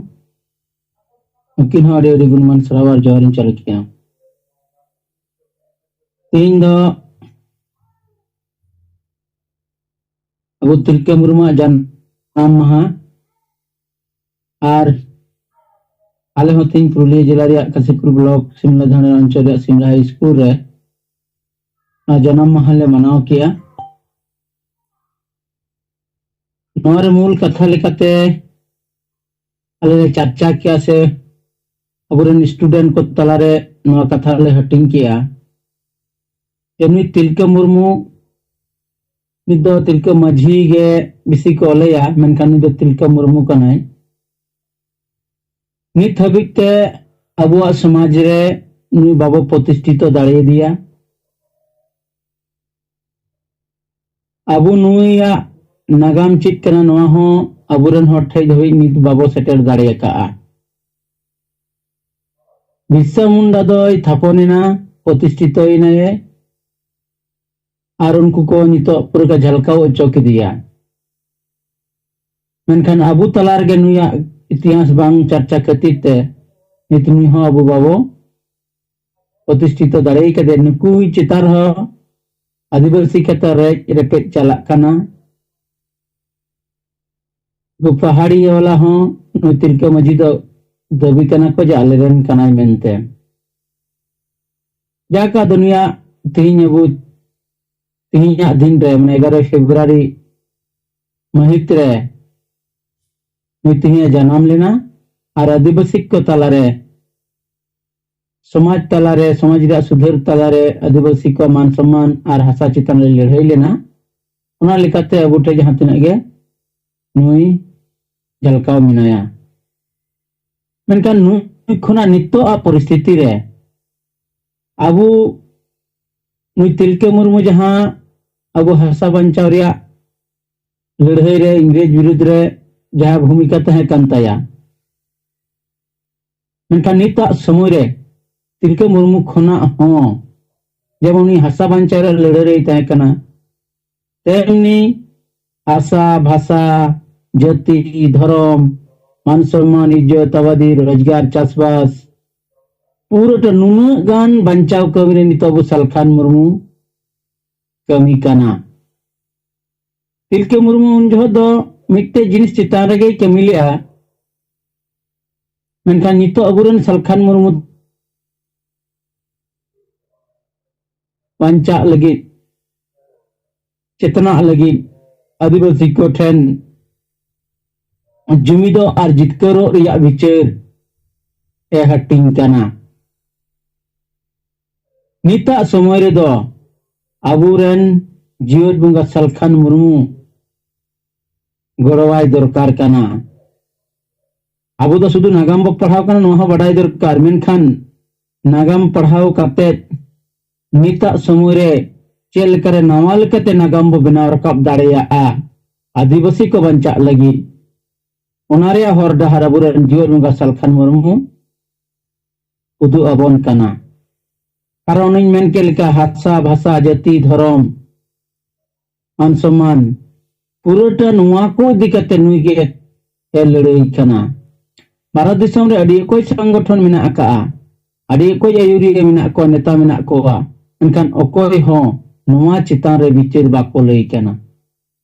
ᱩᱱᱠᱤᱱ ᱦᱚᱸ ᱟᱹᱰᱤ ᱟᱹᱰᱤ ᱜᱩᱱᱢᱟᱱ ᱥᱟᱨᱦᱟᱣ ᱟᱨ ᱡᱚᱦᱟᱨ ᱤᱧ ᱪᱟᱞ ᱟᱹᱠᱤᱱᱟ᱾ ᱛᱮᱦᱮᱧ ᱫᱚ ᱟᱵᱚ ᱛᱤᱞᱠᱟᱹ ᱢᱩᱨᱢᱩᱣᱟᱜ ᱡᱟᱱᱟᱢ ᱢᱟᱦᱟ᱾ ᱟᱨ ᱟᱞᱮ ᱦᱚᱸ ᱛᱮᱦᱮᱧ ᱯᱩᱨᱩᱞᱤᱭᱟᱹ ᱡᱮᱞᱟ ᱨᱮᱭᱟᱜ ᱠᱟᱥᱤᱯᱩᱨ ᱵᱞᱚᱠ ᱥᱤᱢᱞᱟ ᱫᱷᱟᱱᱟ ᱚᱧᱪᱚᱞ ᱨᱮᱭᱟᱜ ᱥᱤᱢᱞᱟ ᱦᱟᱭ ᱥᱠᱩᱞ ᱨᱮ ᱱᱚᱣᱟ ᱡᱟᱱᱟᱢ ᱢᱟᱦᱟ ᱞᱮ ᱢᱟᱱᱟᱣ ᱠᱮᱜᱼᱟ᱾ ᱱᱚᱣᱟ ᱨᱮ ᱢᱩᱞ ᱠᱟᱛᱷᱟ ᱞᱮᱠᱟᱛᱮ ᱟᱞᱮ ᱞᱮ ᱪᱟᱨᱪᱟ ᱠᱮᱜᱼᱟ ᱥᱮ ᱟᱵᱚᱨᱮᱱ ᱥᱴᱩᱰᱮᱱᱴ ᱠᱚ ᱛᱟᱞᱟᱨᱮ ᱱᱚᱣᱟ ᱠᱟᱛᱷᱟ ᱞᱮ ᱦᱟᱹᱴᱤᱧ ᱠᱮᱜᱼᱟ ᱡᱮ ᱱᱩᱭ ᱛᱤᱞᱠᱟᱹ ᱢᱩᱨᱢᱩ, ᱱᱤᱛ ᱫᱚ ᱛᱤᱞᱠᱟᱹ ᱢᱟᱹᱡᱷᱤ ᱜᱮ ᱵᱮᱥᱤ ᱠᱚ ᱞᱟᱹᱭᱟ, ᱢᱮᱱᱠᱷᱟᱱ ᱱᱩᱭ ᱫᱚ ᱛᱤᱞᱠᱟᱹ ᱢᱩᱨᱢᱩ ᱠᱟᱱᱟᱭ᱾ ᱱᱤᱛ ᱦᱟᱹᱵᱤᱡ ᱛᱮ ᱟᱵᱚᱣᱟᱜ ᱥᱚᱢᱟᱡᱽ ᱨᱮ ᱱᱩᱭ ᱵᱟᱵᱚ ᱯᱨᱚᱛᱤᱥᱴᱷᱤᱛᱚ ᱫᱟᱲᱮᱭᱟᱫᱮᱭᱟ᱾ ᱟᱵᱚ ᱱᱩᱭᱟᱜ ᱱᱟᱜᱟᱢ ᱪᱮᱫ ᱠᱟᱱᱟ, ᱱᱚᱣᱟ ᱦᱚᱸ ᱟᱵᱚᱨᱮᱱ ᱦᱚᱲ ᱴᱷᱮᱡ ᱫᱷᱟᱹᱵᱤᱡ ᱱᱤᱛ ᱵᱟᱵᱚ ᱥᱮᱴᱮᱨ ᱫᱟᱲᱮ ᱟᱠᱟᱫᱼᱟ᱾ ᱵᱤᱨᱥᱟ ᱢᱩᱱᱰᱟ ᱫᱚᱭ ᱛᱷᱟᱯᱚᱱ ᱮᱱᱟ, ᱯᱨᱚᱛᱤᱥᱴᱷᱤᱛᱚ ᱮᱱᱟᱭ, ᱟᱨ ᱩᱱᱠᱩ ᱠᱚ ᱱᱤᱛᱚᱜ ᱯᱩᱨᱟᱹ ᱠᱚ ᱡᱷᱟᱞᱠᱟᱣ ᱦᱚᱪᱚ ᱠᱮᱫᱮᱭᱟ᱾ ᱢᱮᱱᱠᱷᱟᱱ ᱟᱵᱚ ᱛᱟᱞᱟ ᱨᱮᱜᱮ ᱱᱩᱭᱟᱜ ᱤᱛᱤᱦᱟᱥ ᱵᱟᱝ ᱪᱟᱨᱪᱟ ᱠᱷᱟᱹᱛᱤᱨ ᱛᱮ ᱱᱤᱛ ᱱᱩᱭ ᱦᱚᱸ ᱟᱵᱚ ᱵᱟᱵᱚ ᱯᱨᱚᱛᱤᱥᱴᱷᱤᱛᱚ ᱫᱟᱲᱮ ᱠᱟᱫᱮᱭᱟ᱾ ᱱᱩᱠᱩ ᱪᱮᱛᱟᱱ ᱨᱮᱦᱚᱸ ᱟᱹᱫᱤᱵᱟᱹᱥᱤ ᱠᱟᱛᱮ ᱨᱮᱡ ᱨᱮᱯᱮᱡ ᱪᱟᱞᱟᱜ ᱠᱟᱱᱟ᱾ ᱱᱩᱠᱩ ᱯᱟᱦᱟᱲᱤᱭᱟᱹ ᱵᱟᱞᱟ ᱦᱚᱸ ᱱᱩᱭ ᱛᱤᱞᱠᱟᱹ ᱢᱟᱹᱡᱷᱤ ᱫᱚ ᱫᱟᱹᱵᱤ ᱠᱟᱱᱟ ᱠᱚ ᱡᱮ ᱟᱞᱮᱨᱮᱱ ᱠᱟᱱᱟᱭ ᱢᱮᱱᱛᱮ᱾ ᱡᱟᱠ ᱟᱫᱚ ᱱᱩᱭᱟᱜ ᱛᱮᱦᱤᱧ ᱟᱵᱚ, ᱛᱮᱦᱤᱧᱟᱜ ᱫᱤᱱ ᱨᱮ, ᱢᱟᱱᱮ ᱮᱜᱟᱨᱚᱭ ᱯᱷᱮᱵᱽᱨᱩᱣᱟᱨᱤ ᱢᱟᱹᱦᱤᱛ ᱨᱮ ᱱᱩᱭ ᱛᱮᱦᱮᱧ ᱮ ᱡᱟᱱᱟᱢ ᱞᱮᱱᱟ᱾ ᱟᱨ ᱟᱹᱫᱤᱵᱟᱹᱥᱤ ᱠᱚ ᱛᱟᱞᱟᱨᱮ, ᱥᱚᱢᱟᱡᱽ ᱛᱟᱞᱟᱨᱮ, ᱥᱚᱢᱟᱡᱽ ᱨᱮᱭᱟᱜ ᱥᱩᱫᱷᱟᱹᱨ ᱛᱟᱞᱟᱨᱮ ᱟᱹᱫᱤᱵᱟᱹᱥᱤ ᱠᱚᱣᱟᱜ ᱢᱟᱱ ᱥᱚᱢᱢᱟᱱ ᱟᱨ ᱦᱟᱥᱟ ᱪᱮᱛᱟᱱ ᱨᱮ ᱞᱟᱹᱲᱦᱟᱹᱭ ᱞᱮᱱᱟ᱾ ᱚᱱᱟ ᱞᱮᱠᱟᱛᱮ ᱟᱵᱚ ᱴᱷᱮᱱ ᱡᱟᱦᱟᱸ ᱛᱤᱱᱟᱹᱜ ᱜᱮ ᱱᱩᱭ ᱡᱷᱟᱞᱠᱟᱣ ᱢᱮᱱᱟᱭᱟ᱾ ᱢᱮᱱᱠᱷᱟᱱ ᱱᱩᱭ ᱠᱷᱚᱱᱟᱜ ᱱᱤᱛᱚᱜ ᱟᱜ ᱯᱚᱨᱤᱥᱛᱷᱤᱛᱤ ᱨᱮ ᱟᱵᱚ ᱱᱩᱭ ᱛᱤᱞᱠᱟᱹ ᱢᱩᱨᱢᱩ ᱡᱟᱦᱟᱸ ᱟᱵᱚ ᱦᱟᱥᱟ ᱵᱟᱧᱪᱟᱣ ᱨᱮᱭᱟᱜ ᱞᱟᱹᱲᱦᱟᱹᱭ ᱨᱮ ᱤᱝᱨᱮᱡᱽ ᱵᱤᱨᱩᱫᱽ ᱨᱮ ᱡᱟᱦᱟᱸ ᱵᱷᱩᱢᱤᱠᱟ ᱛᱟᱦᱮᱸ ᱠᱟᱱ ᱛᱟᱭᱟ, ᱢᱮᱱᱠᱷᱟᱱ ᱱᱤᱛᱟᱜ ᱥᱚᱢᱚᱭ ᱨᱮ ᱛᱤᱞᱠᱟᱹ ᱢᱩᱨᱢᱩ ᱠᱷᱚᱱᱟᱜ ᱦᱚᱸ ᱡᱮᱢᱚᱱ ᱩᱱᱤ ᱦᱟᱥᱟ ᱵᱟᱧᱪᱟᱣ ᱨᱮ ᱞᱟᱹᱲᱦᱟᱹᱭ ᱨᱮᱭ ᱛᱟᱦᱮᱸ ᱠᱟᱱᱟ, ᱛᱮᱢᱱᱤ ᱦᱟᱥᱟ, ᱵᱷᱟᱥᱟ, ᱡᱟᱹᱛᱤ, ᱫᱷᱚᱨᱚᱢ, ᱢᱟᱱ ᱥᱚᱱᱢᱟᱱ, ᱤᱡᱽᱡᱚᱛ, ᱟᱵᱟᱫᱤ, ᱨᱳᱡᱽᱜᱟᱨ, ᱪᱟᱥᱵᱟᱥ, ᱯᱩᱨᱟᱹᱴᱟ ᱱᱩᱱᱟᱹᱜ ᱜᱟᱱ ᱵᱟᱧᱪᱟᱣ ᱠᱟᱹᱢᱤ ᱨᱮ ᱱᱤᱛᱚᱜ ᱟᱵᱚ ᱥᱟᱞᱠᱷᱟᱱ ᱢᱩᱨᱢᱩ ᱠᱟᱹᱢᱤ ᱠᱟᱱᱟ᱾ ᱛᱤᱞᱠᱟᱹ ᱢᱩᱨᱢᱩ ᱩᱱ ᱡᱚᱦᱚᱜ ᱫᱚ ᱢᱤᱫᱴᱮᱡ ᱡᱤᱱᱤᱥ ᱪᱮᱛᱟᱱ ᱨᱮᱜᱮᱭ ᱠᱟᱹᱢᱤ ᱞᱮᱜᱼᱟ, ᱢᱮᱱᱠᱷᱟᱱ ᱱᱤᱛᱚᱜ ᱟᱵᱚᱨᱮᱱ ᱥᱟᱞᱠᱷᱟᱱ ᱢᱩᱨᱢᱩ ᱵᱟᱧᱪᱟᱜ ᱞᱟᱹᱜᱤᱫ, ᱪᱮᱛᱱᱟᱜ ᱞᱟᱹᱜᱤᱫ ᱟᱹᱫᱤᱵᱟᱹᱥᱤ ᱠᱚ ᱴᱷᱮᱱ ᱡᱩᱢᱤᱫᱚᱜ ᱟᱨ ᱡᱤᱛᱠᱟᱹᱨᱚᱜ ᱨᱮᱭᱟᱜ ᱵᱤᱪᱟᱹᱨ ᱮ ᱦᱟᱹᱴᱤᱧ ᱠᱟᱱᱟ᱾ ᱱᱤᱛᱟᱜ ᱥᱚᱢᱚᱭ ᱨᱮᱫᱚ ᱟᱵᱚᱨᱮᱱ ᱡᱤᱭᱚᱱ ᱵᱚᱸᱜᱟ ᱥᱟᱞᱠᱷᱟᱱ ᱢᱩᱨᱢᱩ ᱜᱚᱲᱚᱣᱟᱭ ᱫᱚᱨᱠᱟᱨ ᱠᱟᱱᱟ᱾ ᱟᱵᱚ ᱫᱚ ᱥᱩᱫᱷᱩ ᱱᱟᱜᱟᱢ ᱵᱚ ᱯᱟᱲᱦᱟᱣ ᱠᱟᱱᱟ, ᱱᱚᱣᱟ ᱦᱚᱸ ᱵᱟᱰᱟᱭ ᱫᱚᱨᱠᱟᱨ, ᱢᱮᱱᱠᱷᱟᱱ ᱱᱟᱜᱟᱢ ᱯᱟᱲᱦᱟᱣ ᱠᱟᱛᱮ ᱱᱤᱛᱟᱜ ᱥᱚᱢᱚᱭ ᱨᱮ ᱪᱮᱫ ᱞᱮᱠᱟᱨᱮ ᱱᱟᱣᱟ ᱞᱮᱠᱟᱛᱮ ᱱᱟᱜᱟᱢ ᱵᱚ ᱵᱮᱱᱟᱣ ᱨᱟᱠᱟᱵ ᱫᱟᱲᱮᱭᱟᱜᱼᱟ ᱟᱹᱫᱤᱵᱟᱹᱥᱤ ᱠᱚ ᱵᱟᱧᱪᱟᱜ ᱞᱟᱹᱜᱤᱫ, ᱚᱱᱟ ᱨᱮᱭᱟᱜ ᱦᱚᱨ ᱰᱟᱦᱟᱨ ᱟᱵᱚᱨᱮᱱ ᱡᱤᱭᱚᱱ ᱵᱚᱸᱜᱟ ᱥᱟᱞᱠᱷᱟᱱ ᱢᱩᱨᱢᱩ ᱩᱫᱩᱜ ᱟᱵᱚᱱ ᱠᱟᱱᱟ᱾ ᱠᱟᱨᱚᱱ ᱚᱱᱮᱧ ᱢᱮᱱ ᱠᱮᱫ ᱞᱮᱠᱟ, ᱦᱟᱥᱟ, ᱵᱷᱟᱥᱟ, ᱡᱟᱹᱛᱤ, ᱫᱷᱚᱨᱚᱢ, ᱢᱟᱱ ᱥᱚᱢᱢᱟᱱ, ᱯᱩᱨᱟᱹᱴᱟ ᱱᱚᱣᱟ ᱠᱚ ᱤᱫᱤ ᱠᱟᱛᱮ ᱱᱩᱭ ᱜᱮ ᱮ ᱞᱟᱹᱲᱦᱟᱹᱭ ᱠᱟᱱᱟ᱾ ᱵᱷᱟᱨᱚᱛ ᱫᱤᱥᱚᱢ ᱨᱮ ᱟᱹᱰᱤ ᱚᱠᱚᱡ ᱥᱚᱝᱜᱚᱴᱷᱚᱱ ᱢᱮᱱᱟᱜ ᱟᱠᱟᱜᱼᱟ, ᱟᱹᱰᱤ ᱚᱠᱚᱡ ᱟᱹᱭᱩᱨᱤᱭᱟᱹ ᱢᱮᱱᱟᱜ ᱠᱚᱣᱟ, ᱱᱮᱛᱟ ᱢᱮᱱᱟᱜ ᱠᱚᱣᱟ, ᱢᱮᱱᱠᱷᱟᱱ ᱚᱠᱚᱭ ᱦᱚᱸ ᱱᱚᱣᱟ ᱪᱮᱛᱟᱱ ᱨᱮ ᱵᱤᱪᱟᱹᱨ ᱵᱟᱠᱚ ᱞᱟᱹᱭ ᱠᱟᱱᱟ,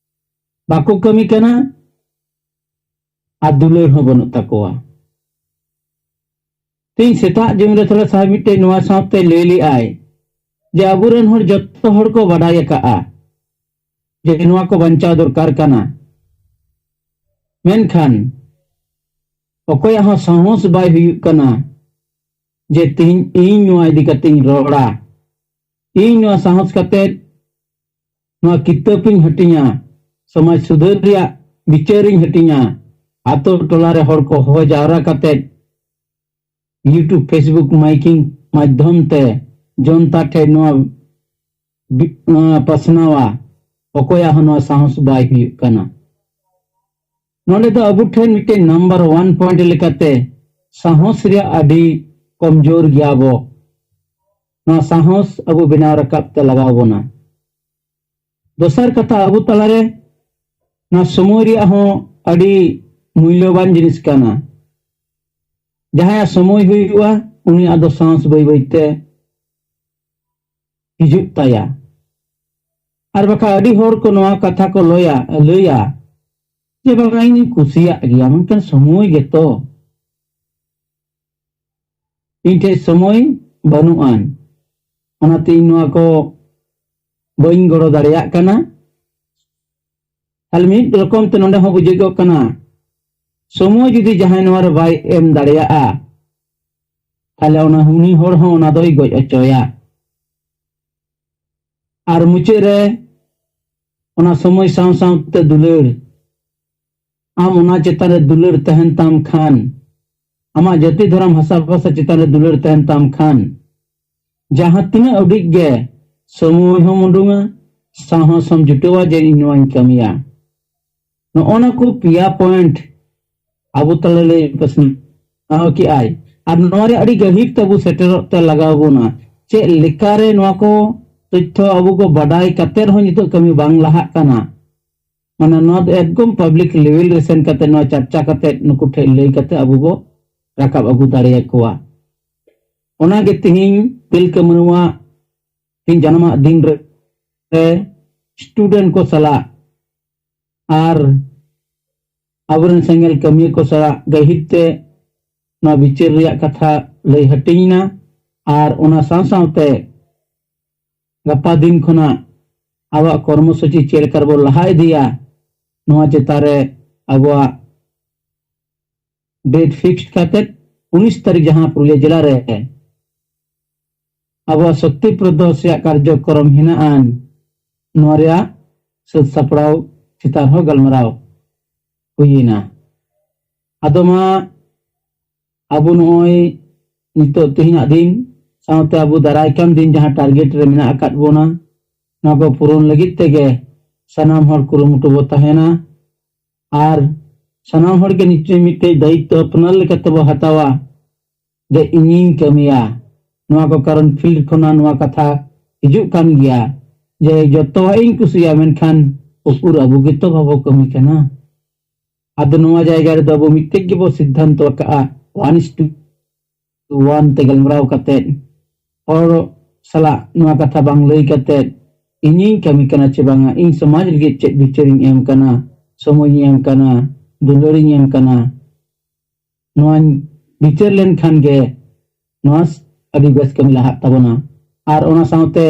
ᱵᱟᱠᱚ ᱠᱟᱹᱢᱤ ᱠᱟᱱᱟ, ᱟᱨ ᱫᱩᱞᱟᱹᱲ ᱦᱚᱸ ᱵᱟᱹᱱᱩᱜ ᱛᱟᱠᱚᱣᱟ᱾ ᱛᱮᱦᱮᱧ ᱥᱮᱛᱟᱜ ᱡᱚᱢ ᱨᱮ ᱛᱷᱚᱲᱟ ᱥᱟᱦᱮᱵ ᱢᱤᱫᱴᱮᱡ ᱱᱚᱣᱟ ᱥᱟᱶᱛᱮ ᱞᱟᱹᱭ ᱞᱮᱜᱼᱟᱭ ᱡᱮ ᱟᱵᱚᱨᱮᱱ ᱦᱚᱲ ᱡᱚᱛᱚ ᱦᱚᱲ ᱠᱚ ᱵᱟᱰᱟᱭ ᱟᱠᱟᱜᱼᱟ ᱡᱮ ᱱᱚᱣᱟ ᱠᱚ ᱵᱟᱧᱪᱟᱣ ᱫᱚᱨᱠᱟᱨ ᱠᱟᱱᱟ, ᱢᱮᱱᱠᱷᱟᱱ ᱚᱠᱚᱭᱟᱜ ᱦᱚᱸ ᱥᱟᱦᱚᱥ ᱵᱟᱭ ᱦᱩᱭᱩᱜ ᱠᱟᱱᱟ ᱡᱮ ᱛᱮᱦᱮᱧ ᱤᱧ ᱱᱚᱣᱟ ᱤᱫᱤ ᱠᱟᱛᱮᱧ ᱨᱚᱲᱟ, ᱤᱧ ᱱᱚᱣᱟ ᱥᱟᱦᱚᱥ ᱠᱟᱛᱮ ᱱᱚᱣᱟ ᱠᱤᱛᱟᱹᱵ ᱤᱧ ᱦᱟᱹᱴᱤᱧᱟ, ᱥᱚᱢᱟᱡᱽ ᱥᱩᱫᱷᱟᱹᱨ ᱨᱮᱭᱟᱜ ᱵᱤᱪᱟᱹᱨ ᱤᱧ ᱦᱟᱹᱴᱤᱧᱟ, ᱟᱛᱳ ᱴᱚᱞᱟ ᱨᱮ ᱦᱚᱲ ᱠᱚ ᱦᱚᱦᱚ ᱡᱟᱣᱨᱟ ᱠᱟᱛᱮ YouTube, Facebook, miking ᱢᱟᱫᱽᱫᱷᱚᱢ ᱛᱮ ᱡᱚᱱᱛᱟ ᱴᱷᱮᱱ ᱱᱚᱣᱟ ᱵᱤ- ᱱᱚᱣᱟ ᱯᱟᱥᱱᱟᱣᱟ, ᱚᱠᱚᱭᱟᱜ ᱦᱚᱸ ᱱᱚᱣᱟ ᱥᱟᱦᱚᱥ ᱵᱟᱭ ᱦᱩᱭᱩᱜ ᱠᱟᱱᱟ᱾ ᱱᱚᱰᱮ ᱫᱚ ᱟᱵᱚ ᱴᱷᱮᱱ ᱢᱤᱫᱴᱮᱱ ᱱᱟᱢᱵᱟᱨ ᱚᱣᱟᱱ ᱯᱚᱭᱮᱱᱴ ᱞᱮᱠᱟᱛᱮ ᱥᱟᱦᱚᱥ ᱨᱮᱭᱟᱜ ᱟᱹᱰᱤ ᱠᱚᱢᱡᱳᱨ ᱜᱮᱭᱟ ᱵᱚ᱾ ᱱᱚᱣᱟ ᱥᱟᱦᱚᱥ ᱟᱵᱚ ᱵᱮᱱᱟᱣ ᱨᱟᱠᱟᱵ ᱛᱮ ᱞᱟᱜᱟᱣ ᱵᱚᱱᱟ᱾ ᱫᱚᱥᱟᱨ ᱠᱟᱛᱷᱟ, ᱟᱵᱚ ᱛᱟᱞᱟᱨᱮ ᱱᱚᱣᱟ ᱥᱚᱢᱚᱭ ᱨᱮᱭᱟᱜ ᱦᱚᱸ ᱟᱹᱰᱤ ᱢᱩᱞᱞᱚᱵᱟᱱ ᱡᱤᱱᱤᱥ ᱠᱟᱱᱟ᱾ ᱡᱟᱦᱟᱸᱭᱟᱜ ᱥᱚᱢᱚᱭ ᱦᱩᱭᱩᱜᱼᱟ, ᱩᱱᱤᱭᱟᱜ ᱫᱚ ᱥᱟᱦᱚᱥ ᱵᱟᱹᱭ ᱵᱟᱹᱭᱛᱮ ᱦᱤᱡᱩᱜ ᱛᱟᱭᱟ᱾ ᱟᱨ ᱵᱟᱠᱷᱟᱱ ᱟᱹᱰᱤ ᱦᱚᱲ ᱠᱚ ᱱᱚᱣᱟ ᱠᱟᱛᱷᱟ ᱠᱚ ᱞᱟᱹᱭᱟ, ᱞᱟᱹᱭᱟ ᱡᱮ, "ᱵᱟᱵᱟ, ᱤᱧ ᱠᱩᱥᱤᱭᱟᱜ ᱜᱮᱭᱟ, ᱢᱮᱱᱠᱷᱟᱱ ᱥᱚᱢᱚᱭ ᱜᱮᱛᱚ, ᱤᱧ ᱴᱷᱮᱱ ᱥᱚᱢᱚᱭ ᱵᱟᱹᱱᱩᱜ ᱟᱱ, ᱚᱱᱟᱛᱮ ᱤᱧ ᱱᱚᱣᱟ ᱠᱚ ᱵᱟᱹᱧ ᱜᱚᱲᱚ ᱫᱟᱲᱮᱭᱟᱜ ᱠᱟᱱᱟ᱾" ᱛᱟᱦᱞᱮ ᱢᱤᱫ ᱨᱚᱠᱚᱢ ᱛᱮ ᱱᱚᱰᱮ ᱦᱚᱸ ᱵᱩᱡᱷᱟᱹᱜᱚᱜ ᱠᱟᱱᱟ, ᱥᱚᱢᱚᱭ ᱡᱩᱫᱤ ᱡᱟᱦᱟᱸᱭ ᱱᱚᱣᱟ ᱨᱮ ᱵᱟᱭ ᱮᱢ ᱫᱟᱲᱮᱭᱟᱜᱼᱟ, ᱛᱟᱦᱞᱮ ᱚᱱᱟ ᱩᱱᱤ ᱦᱚᱲ ᱦᱚᱸ ᱚᱱᱟ ᱫᱚᱭ ᱜᱚᱡ ᱦᱚᱪᱚᱭᱟ᱾ ᱟᱨ ᱢᱩᱪᱟᱹᱫ ᱨᱮ ᱚᱱᱟ ᱥᱚᱢᱚᱭ ᱥᱟᱶ ᱥᱟᱶᱛᱮ ᱫᱩᱞᱟᱹᱲ, ᱟᱢ ᱚᱱᱟ ᱪᱮᱛᱟᱱ ᱨᱮ ᱫᱩᱞᱟᱹᱲ ᱛᱟᱦᱮᱱ ᱛᱟᱢ ᱠᱷᱟᱱ, ᱟᱢᱟᱜ ᱡᱟᱹᱛᱤ ᱫᱷᱚᱨᱚᱢ ᱦᱟᱥᱟ ᱵᱷᱟᱥᱟ ᱪᱮᱛᱟᱱ ᱨᱮ ᱫᱩᱞᱟᱹᱲ ᱛᱟᱦᱮᱱ ᱛᱟᱢ ᱠᱷᱟᱱ, ᱡᱟᱦᱟᱸ ᱛᱤᱱᱟᱹᱜ ᱩᱰᱤᱡ ᱜᱮ ᱥᱚᱢᱚᱭ ᱦᱚᱸ ᱩᱰᱩᱝᱟ, ᱥᱟᱦᱚᱥ ᱦᱚᱸᱢ ᱡᱩᱴᱟᱹᱣᱟ ᱡᱮ ᱤᱧ ᱱᱚᱣᱟᱧ ᱠᱟᱹᱢᱤᱭᱟ᱾ ᱱᱚᱜᱼᱚ ᱱᱟ ᱠᱚ ᱯᱮᱭᱟ ᱯᱚᱭᱮᱱᱴ ᱟᱵᱚ ᱛᱟᱞᱟ ᱞᱟᱹᱭ ᱯᱟᱥᱱᱟᱣ ᱠᱮᱜᱼᱟᱭ᱾ ᱟᱨ ᱱᱚᱣᱟ ᱨᱮ ᱟᱹᱰᱤ ᱜᱟᱹᱦᱤᱨ ᱛᱮ ᱟᱵᱚ ᱥᱮᱴᱮᱨᱚᱜ ᱛᱮ ᱞᱟᱜᱟᱣ ᱵᱚᱱᱟ᱾ ᱪᱮᱫ ᱞᱮᱠᱟᱨᱮ ᱱᱚᱣᱟ ᱠᱚ ᱛᱚᱛᱛᱷᱚ ᱟᱵᱚ ᱠᱚ ᱵᱟᱰᱟᱭ ᱠᱟᱛᱮ ᱨᱮᱦᱚᱸ ᱱᱤᱛᱚᱜ ᱠᱟᱹᱢᱤ ᱵᱟᱝ ᱞᱟᱦᱟᱜ ᱠᱟᱱᱟ? ᱢᱟᱱᱮ ᱱᱚᱣᱟ ᱫᱚ ᱮᱠᱫᱚᱢ ᱯᱟᱵᱽᱞᱤᱠ ᱞᱮᱵᱮᱞ ᱨᱮ ᱥᱮᱱ ᱠᱟᱛᱮ, ᱱᱚᱣᱟ ᱪᱟᱨᱪᱟ ᱠᱟᱛᱮ, ᱱᱩᱠᱩ ᱴᱷᱮᱱ ᱞᱟᱹᱭ ᱠᱟᱛᱮ ᱟᱵᱚ ᱵᱚ ᱨᱟᱠᱟᱵ ᱟᱹᱜᱩ ᱫᱟᱲᱮᱭᱟᱠᱚᱣᱟ᱾ ᱚᱱᱟᱜᱮ ᱛᱮᱦᱮᱧ ᱛᱤᱞᱠᱟᱹ ᱢᱟᱹᱱᱩᱣᱟᱜ ᱛᱮᱦᱮᱧ ᱡᱟᱱᱟᱢᱟᱜ ᱫᱤᱱ ᱨᱮ ᱥᱴᱩᱰᱮᱱᱴ ᱠᱚ ᱥᱟᱞᱟᱜ ᱟᱨ ᱟᱵᱚᱨᱮᱱ ᱥᱮᱸᱜᱮᱞ ᱠᱟᱹᱢᱤᱭᱟᱹ ᱠᱚ ᱥᱟᱞᱟᱜ ᱜᱟᱹᱦᱤᱨ ᱛᱮ ᱱᱚᱣᱟ ᱵᱤᱪᱟᱹᱨ ᱨᱮᱭᱟᱜ ᱠᱟᱛᱷᱟ ᱞᱟᱹᱭ ᱦᱟᱹᱴᱤᱧ ᱮᱱᱟ᱾ ᱟᱨ ᱚᱱᱟ ᱥᱟᱶ ᱥᱟᱶᱛᱮ ᱜᱟᱯᱟ ᱫᱤᱱ ᱠᱷᱚᱱᱟᱜ ᱟᱵᱚᱣᱟᱜ ᱠᱚᱨᱢᱚ ᱥᱩᱪᱤ ᱪᱮᱫ ᱞᱮᱠᱟ ᱨᱮᱵᱚ ᱞᱟᱦᱟ ᱤᱫᱤᱭᱟ, ᱱᱚᱣᱟ ᱪᱮᱛᱟᱱ ᱨᱮ ᱟᱵᱚᱣᱟᱜ ᱰᱮᱴ ᱯᱷᱤᱠᱥᱰ ᱠᱟᱛᱮ ᱩᱱᱤᱥ ᱛᱟᱹᱨᱤᱠᱷ ᱡᱟᱦᱟᱸ ᱯᱩᱨᱩᱞᱤᱭᱟᱹ ᱡᱮᱞᱟ ᱨᱮ ᱟᱵᱚᱣᱟᱜ ᱥᱚᱠᱛᱤ ᱯᱨᱚᱫᱚᱨᱥ ᱨᱮᱭᱟᱜ ᱠᱟᱨᱡᱚᱠᱨᱚᱢ ᱦᱮᱱᱟᱜᱼᱟ, ᱱᱚᱣᱟ ᱨᱮᱭᱟᱜ ᱥᱟᱹᱛ ᱥᱟᱯᱲᱟᱣ ᱪᱮᱛᱟᱱ ᱦᱚᱸ ᱜᱟᱞᱢᱟᱨᱟᱣ ᱦᱩᱭᱮᱱᱟ᱾ ᱟᱫᱚ ᱢᱟ ᱟᱵᱚ ᱱᱚᱜᱼᱚᱭ ᱱᱤᱛᱚᱜ ᱛᱮᱦᱮᱧᱟᱜ ᱫᱤᱱ ᱥᱟᱶᱛᱮ ᱟᱵᱚ ᱫᱟᱨᱟᱭ ᱠᱟᱱ ᱫᱤᱱ ᱡᱟᱦᱟᱸ ᱴᱟᱨᱜᱮᱴ ᱨᱮ ᱢᱮᱱᱟᱜ ᱟᱠᱟᱫ ᱵᱚᱱᱟ, ᱱᱚᱣᱟ ᱠᱚ ᱯᱩᱨᱚᱱ ᱞᱟᱹᱜᱤᱫ ᱛᱮᱜᱮ ᱥᱟᱱᱟᱢ ᱦᱚᱲ ᱠᱩᱨᱩᱢᱩᱴᱩ ᱵᱚ ᱛᱟᱦᱮᱱᱟ᱾ ᱟᱨ ᱥᱟᱱᱟᱢ ᱦᱚᱲ ᱜᱮ ᱱᱤᱥᱪᱚᱭ ᱢᱤᱫᱴᱮᱡ ᱫᱟᱭᱤᱛᱛᱚ ᱟᱯᱱᱟᱨ ᱞᱮᱠᱟᱛᱮ ᱵᱚ ᱦᱟᱛᱟᱣᱟ ᱡᱮ ᱤᱧᱤᱧ ᱠᱟᱹᱢᱤᱭᱟ᱾ ᱱᱚᱣᱟ ᱠᱚ ᱠᱟᱨᱚᱱ ᱯᱷᱤᱞᱰ ᱠᱷᱚᱱᱟᱜ ᱱᱚᱣᱟ ᱠᱟᱛᱷᱟ ᱦᱤᱡᱩᱜ ᱠᱟᱱ ᱜᱮᱭᱟ ᱡᱮ ᱡᱚᱛᱚᱣᱟᱜ ᱤᱧ ᱠᱩᱥᱤᱭᱟᱜᱼᱟ, ᱢᱮᱱᱠᱷᱟᱱ ᱩᱠᱩᱨ ᱟᱵᱚ ᱜᱮᱛᱚ ᱵᱟᱵᱚ ᱠᱟᱹᱢᱤ ᱠᱟᱱᱟ᱾ ᱟᱫᱚ ᱱᱚᱣᱟ ᱡᱟᱭᱜᱟ ᱨᱮᱫᱚ ᱟᱵᱚ ᱢᱤᱫᱴᱮᱡ ᱜᱮᱵᱚ ᱥᱤᱫᱽᱫᱷᱟᱱᱛᱚ ᱟᱠᱟᱜᱼᱟ, one is to one ᱛᱮ ᱜᱟᱞᱢᱟᱨᱟᱣ ᱠᱟᱛᱮ ᱦᱚᱲ ᱥᱟᱞᱟᱜ ᱱᱚᱣᱟ ᱠᱟᱛᱷᱟ ᱵᱟᱝ ᱞᱟᱹᱭ ᱠᱟᱛᱮ ᱤᱧᱤᱧ ᱠᱟᱹᱢᱤ ᱠᱟᱱᱟ ᱪᱮ ᱵᱟᱝᱟ, ᱤᱧ ᱥᱚᱢᱟᱡᱽ ᱞᱟᱹᱜᱤᱫ ᱪᱮᱫ ᱵᱤᱪᱟᱹᱨᱤᱧ ᱮᱢ ᱠᱟᱱᱟ, ᱥᱚᱢᱚᱭᱤᱧ ᱮᱢ ᱠᱟᱱᱟ, ᱫᱩᱞᱟᱹᱲᱤᱧ ᱮᱢ ᱠᱟᱱᱟ, ᱱᱚᱣᱟᱧ ᱵᱤᱪᱟᱹᱨ ᱞᱮᱱᱠᱷᱟᱱ ᱜᱮ ᱱᱚᱣᱟ ᱟᱹᱰᱤ ᱵᱮᱥ ᱠᱟᱹᱢᱤ ᱞᱟᱦᱟᱜ ᱛᱟᱵᱚᱱᱟ᱾ ᱟᱨ ᱚᱱᱟ ᱥᱟᱶᱛᱮ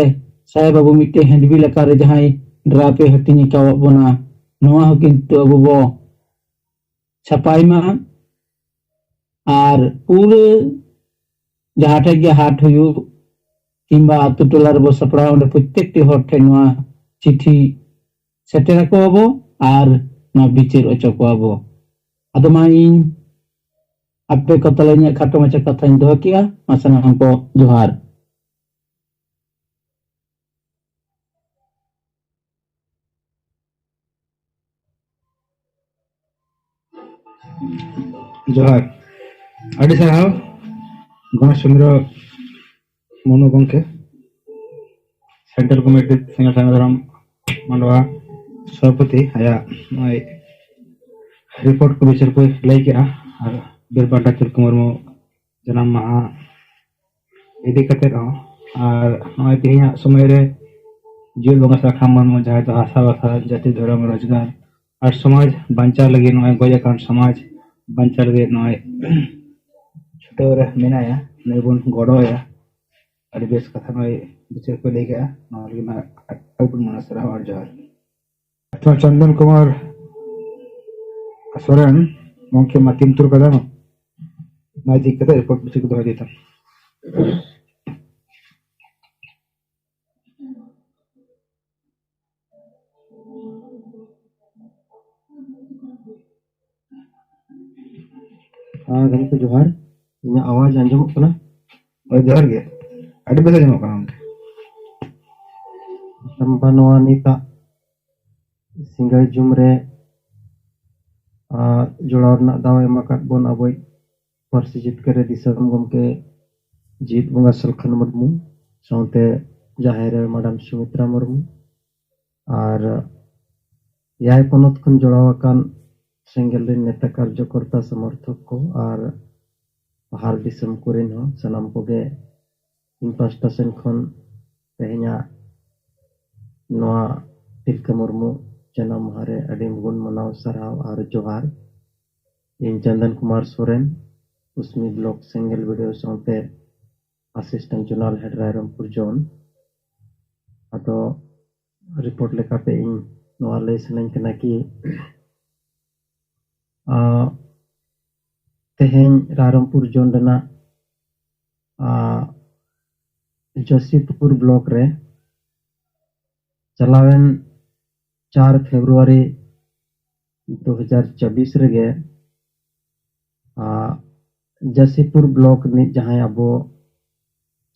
ᱥᱟᱦᱮᱵ ᱵᱟᱹᱵᱩ ᱢᱤᱫᱴᱮᱱ ᱦᱮᱱᱰᱵᱤᱞ ᱟᱠᱟᱨ ᱨᱮ ᱡᱟᱦᱟᱸᱭ ᱰᱨᱟᱯᱷ ᱮ ᱦᱟᱹᱴᱤᱧ ᱟᱠᱟᱣᱟᱫ ᱵᱚᱱᱟ, ᱱᱚᱣᱟ ᱦᱚᱸ ᱠᱤᱱᱛᱩ ᱟᱵᱚ ᱵᱚ ᱪᱷᱟᱯᱟᱭ ᱢᱟ᱾ ᱟᱨ ᱯᱩᱨᱟᱹ ᱡᱟᱦᱟᱸ ᱴᱷᱮᱡ ᱜᱮ ᱦᱟᱴ ᱦᱩᱭᱩᱜ ᱠᱤᱝᱵᱟ ᱟᱛᱳ ᱴᱚᱞᱟ ᱨᱮᱵᱚ ᱥᱟᱯᱲᱟᱣ, ᱚᱸᱰᱮ ᱯᱨᱚᱛᱛᱮᱠᱴᱤ ᱦᱚᱲ ᱴᱷᱮᱱ ᱱᱚᱣᱟ ᱪᱤᱴᱷᱤ ᱥᱮᱴᱮᱨ ᱟᱠᱚᱣᱟᱵᱚ ᱟᱨ ᱱᱚᱣᱟ ᱵᱤᱪᱟᱹᱨ ᱦᱚᱪᱚ ᱠᱚᱣᱟᱵᱚ᱾ ᱟᱫᱚ ᱢᱟ ᱤᱧ ᱟᱯᱮ ᱠᱚ ᱛᱟᱞᱟ ᱤᱧᱟᱹᱜ ᱠᱷᱟᱴᱚ ᱢᱟᱪᱷᱟ ᱠᱟᱛᱷᱟᱧ ᱫᱚᱦᱚ ᱠᱮᱜᱼᱟ᱾ ᱢᱟ ᱥᱟᱱᱟᱢ ᱠᱚ ᱡᱚᱦᱟᱨ᱾ ᱡᱚᱦᱟᱨ᱾ ᱟᱹᱰᱤ ᱥᱟᱨᱦᱟᱣ ᱜᱚᱱᱮᱥ ᱪᱚᱸᱫᱽᱨᱚ ᱢᱩᱨᱢᱩ ᱜᱚᱢᱠᱮ, ᱥᱮᱱᱴᱨᱟᱞ ᱠᱚᱢᱤᱴᱤ ᱥᱤᱸᱜᱟᱲ ᱥᱟᱨᱱᱟ ᱫᱷᱚᱨᱚᱢ ᱢᱟᱰᱣᱟ ᱥᱚᱵᱷᱟᱯᱚᱛᱤ, ᱟᱭᱟᱜ ᱱᱚᱜᱼᱚᱭ ᱨᱤᱯᱳᱨᱴ ᱠᱚ ᱵᱤᱪᱟᱹᱨ ᱠᱚᱭ ᱞᱟᱹᱭ ᱠᱮᱜᱼᱟ᱾ ᱟᱨ ᱵᱤᱨ ᱵᱟᱱᱴᱟ ᱛᱤᱞᱠᱟᱹ ᱢᱩᱨᱢᱩ ᱡᱟᱱᱟᱢ ᱢᱟᱦᱟ ᱤᱫᱤ ᱠᱟᱛᱮᱫ ᱦᱚᱸ, ᱟᱨ ᱱᱚᱜᱼᱚᱭ ᱛᱮᱦᱮᱧᱟᱜ ᱥᱚᱢᱚᱭ ᱨᱮ ᱡᱤᱭᱚᱱ ᱵᱚᱸᱜᱟ ᱥᱟᱠᱷᱟ ᱢᱩᱨᱢᱩ, ᱡᱟᱦᱟᱸᱭ ᱫᱚ ᱦᱟᱥᱟ ᱵᱷᱟᱥᱟ, ᱡᱟᱹᱛᱤ, ᱫᱷᱚᱨᱚᱢ, ᱨᱳᱡᱽᱜᱟᱨ ᱟᱨ ᱥᱚᱢᱟᱡᱽ ᱵᱟᱧᱪᱟᱣ ᱞᱟᱹᱜᱤᱫ, ᱱᱚᱜᱼᱚᱭ ᱜᱚᱡ ᱟᱠᱟᱱ ᱥᱚᱢᱟᱡᱽ ᱵᱟᱧᱪᱟᱣ ᱞᱟᱹᱜᱤᱫ ᱱᱚᱜᱼᱚᱭ ᱪᱷᱩᱴᱟᱹᱣ ᱨᱮ ᱢᱮᱱᱟᱭᱟ, ᱱᱩᱭ ᱵᱚᱱ ᱜᱚᱲᱚ ᱟᱭᱟ᱾ ᱟᱹᱰᱤ ᱵᱮᱥ ᱠᱟᱛᱷᱟ ᱱᱚᱜᱼᱚᱭ ᱵᱤᱪᱟᱹᱨ ᱠᱚ ᱞᱟᱹᱭ ᱠᱮᱜᱼᱟ, ᱱᱚᱣᱟ ᱞᱟᱹᱜᱤᱫ ᱢᱟ ᱟᱹᱰᱤ ᱢᱚᱱᱮ ᱥᱟᱨᱦᱟᱣ ᱟᱨ ᱡᱚᱦᱟᱨ᱾ ᱪᱚᱱᱫᱚᱱ ᱠᱩᱢᱟᱨ ᱥᱚᱨᱮᱱ ᱜᱚᱢᱠᱮ ᱢᱟ ᱛᱤᱱ ᱛᱩᱨ ᱠᱟᱫᱟ ᱢᱟ᱾ ᱱᱚᱣᱟ ᱤᱫᱤ ᱠᱟᱛᱮ ᱨᱤᱯᱳᱨᱴ ᱵᱤᱪᱷᱤ ᱠᱚ ᱫᱚᱦᱚᱭ ᱤᱫᱤ ᱛᱟᱢ᱾ ᱦᱮᱸ ᱜᱚᱢᱠᱮ ᱡᱚᱦᱟᱨ᱾ ᱤᱧᱟᱹᱜ ᱟᱣᱟᱡ ᱟᱸᱡᱚᱢᱚᱜ ᱠᱟᱱᱟ? ᱦᱳᱭ, ᱡᱚᱦᱟᱨ ᱜᱮ᱾ ᱟᱹᱰᱤ ᱵᱮᱥ ᱟᱸᱡᱚᱢᱚᱜ ᱠᱟᱱᱟ ᱜᱚᱢᱠᱮ᱾ ᱥᱟᱢᱵᱟ ᱱᱚᱣᱟ ᱱᱤᱛᱟᱜ ᱥᱤᱸᱜᱟᱹᱲ ᱡᱩᱢ ᱨᱮ, ᱟ, ᱡᱚᱲᱟᱣ ᱨᱮᱱᱟᱜ ᱫᱟᱣ ᱮ ᱮᱢ ᱟᱠᱟᱫ ᱵᱚᱱ ᱟᱵᱚᱭᱤᱡ ᱯᱟᱹᱨᱥᱤ ᱡᱤᱛᱠᱟᱹᱨ ᱨᱮ ᱫᱤᱥᱚᱢ ᱜᱚᱢᱠᱮ ᱡᱤᱛ ᱵᱚᱸᱜᱟ ᱥᱟᱞᱠᱷᱟᱱ ᱢᱩᱨᱢᱩ, ᱥᱟᱶᱛᱮ ᱡᱟᱦᱮᱨ ᱟᱭᱳ ᱢᱟᱰᱟᱢ ᱥᱩᱢᱤᱛᱨᱟ ᱢᱩᱨᱢᱩ, ᱟᱨ ᱮᱭᱟᱭ ᱯᱚᱱᱚᱛ ᱠᱷᱚᱱ ᱡᱚᱲᱟᱣ ᱟᱠᱟᱱ ᱥᱮᱸᱜᱮᱞ ᱨᱮᱱ ᱱᱮᱛᱟ ᱠᱟᱨᱡᱚᱠᱚᱨᱛᱟ ᱥᱚᱢᱚᱨᱛᱷᱚᱠ ᱠᱚ ᱟᱨ ᱵᱟᱦᱟᱨ ᱫᱤᱥᱚᱢ ᱠᱚᱨᱮᱱ ᱦᱚᱸ ᱥᱟᱱᱟᱢ ᱠᱚᱜᱮ ᱤᱧ ᱯᱟᱥᱴᱟ ᱥᱮᱱ ᱠᱷᱚᱱ ᱛᱮᱦᱮᱧᱟᱜ ᱱᱚᱣᱟ ᱛᱤᱞᱠᱟᱹ ᱢᱩᱨᱢᱩ ᱡᱟᱱᱟᱢ ᱢᱟᱦᱟ ᱨᱮ ᱟᱹᱰᱤ ᱜᱩᱱ ᱢᱟᱱᱟᱣ ᱥᱟᱨᱦᱟᱣ ᱟᱨ ᱡᱚᱦᱟᱨ᱾ ᱤᱧ ᱪᱚᱱᱫᱚᱱ ᱠᱩᱢᱟᱨ ᱥᱚᱨᱮᱱ, ᱠᱩᱥᱢᱤ ᱵᱞᱚᱠ ᱥᱮᱸᱜᱮᱞ ᱵᱤᱰᱤᱳ ᱥᱟᱶᱛᱮ assistant zonal head Rairangpur zone. ᱟᱫᱚ ᱨᱤᱯᱳᱨᱴ ᱞᱮᱠᱟᱛᱮ ᱤᱧ ᱱᱚᱣᱟ ᱞᱟᱹᱭ ᱥᱟᱱᱟᱧ ᱠᱟᱱᱟ ᱠᱤ, ᱟᱸ, ᱛᱮᱦᱮᱧ ᱨᱟᱭᱨᱚᱝᱯᱩᱨ ᱡᱳᱱ ᱨᱮᱱᱟᱜ, ᱟᱸ, ᱡᱚᱥᱤᱯᱩᱨ ᱵᱞᱚᱠ ᱨᱮ ᱪᱟᱞᱟᱣᱮᱱ ᱪᱟᱨ ᱯᱷᱮᱵᱽᱨᱩᱣᱟᱨᱤ ᱫᱩ ᱦᱟᱡᱟᱨ ᱪᱚᱵᱵᱤᱥ ᱨᱮᱜᱮ, ᱟᱸ, ᱡᱚᱥᱤᱯᱩᱨ ᱵᱞᱚᱠ ᱨᱤᱱᱤᱡ ᱡᱟᱦᱟᱸᱭ ᱟᱵᱚ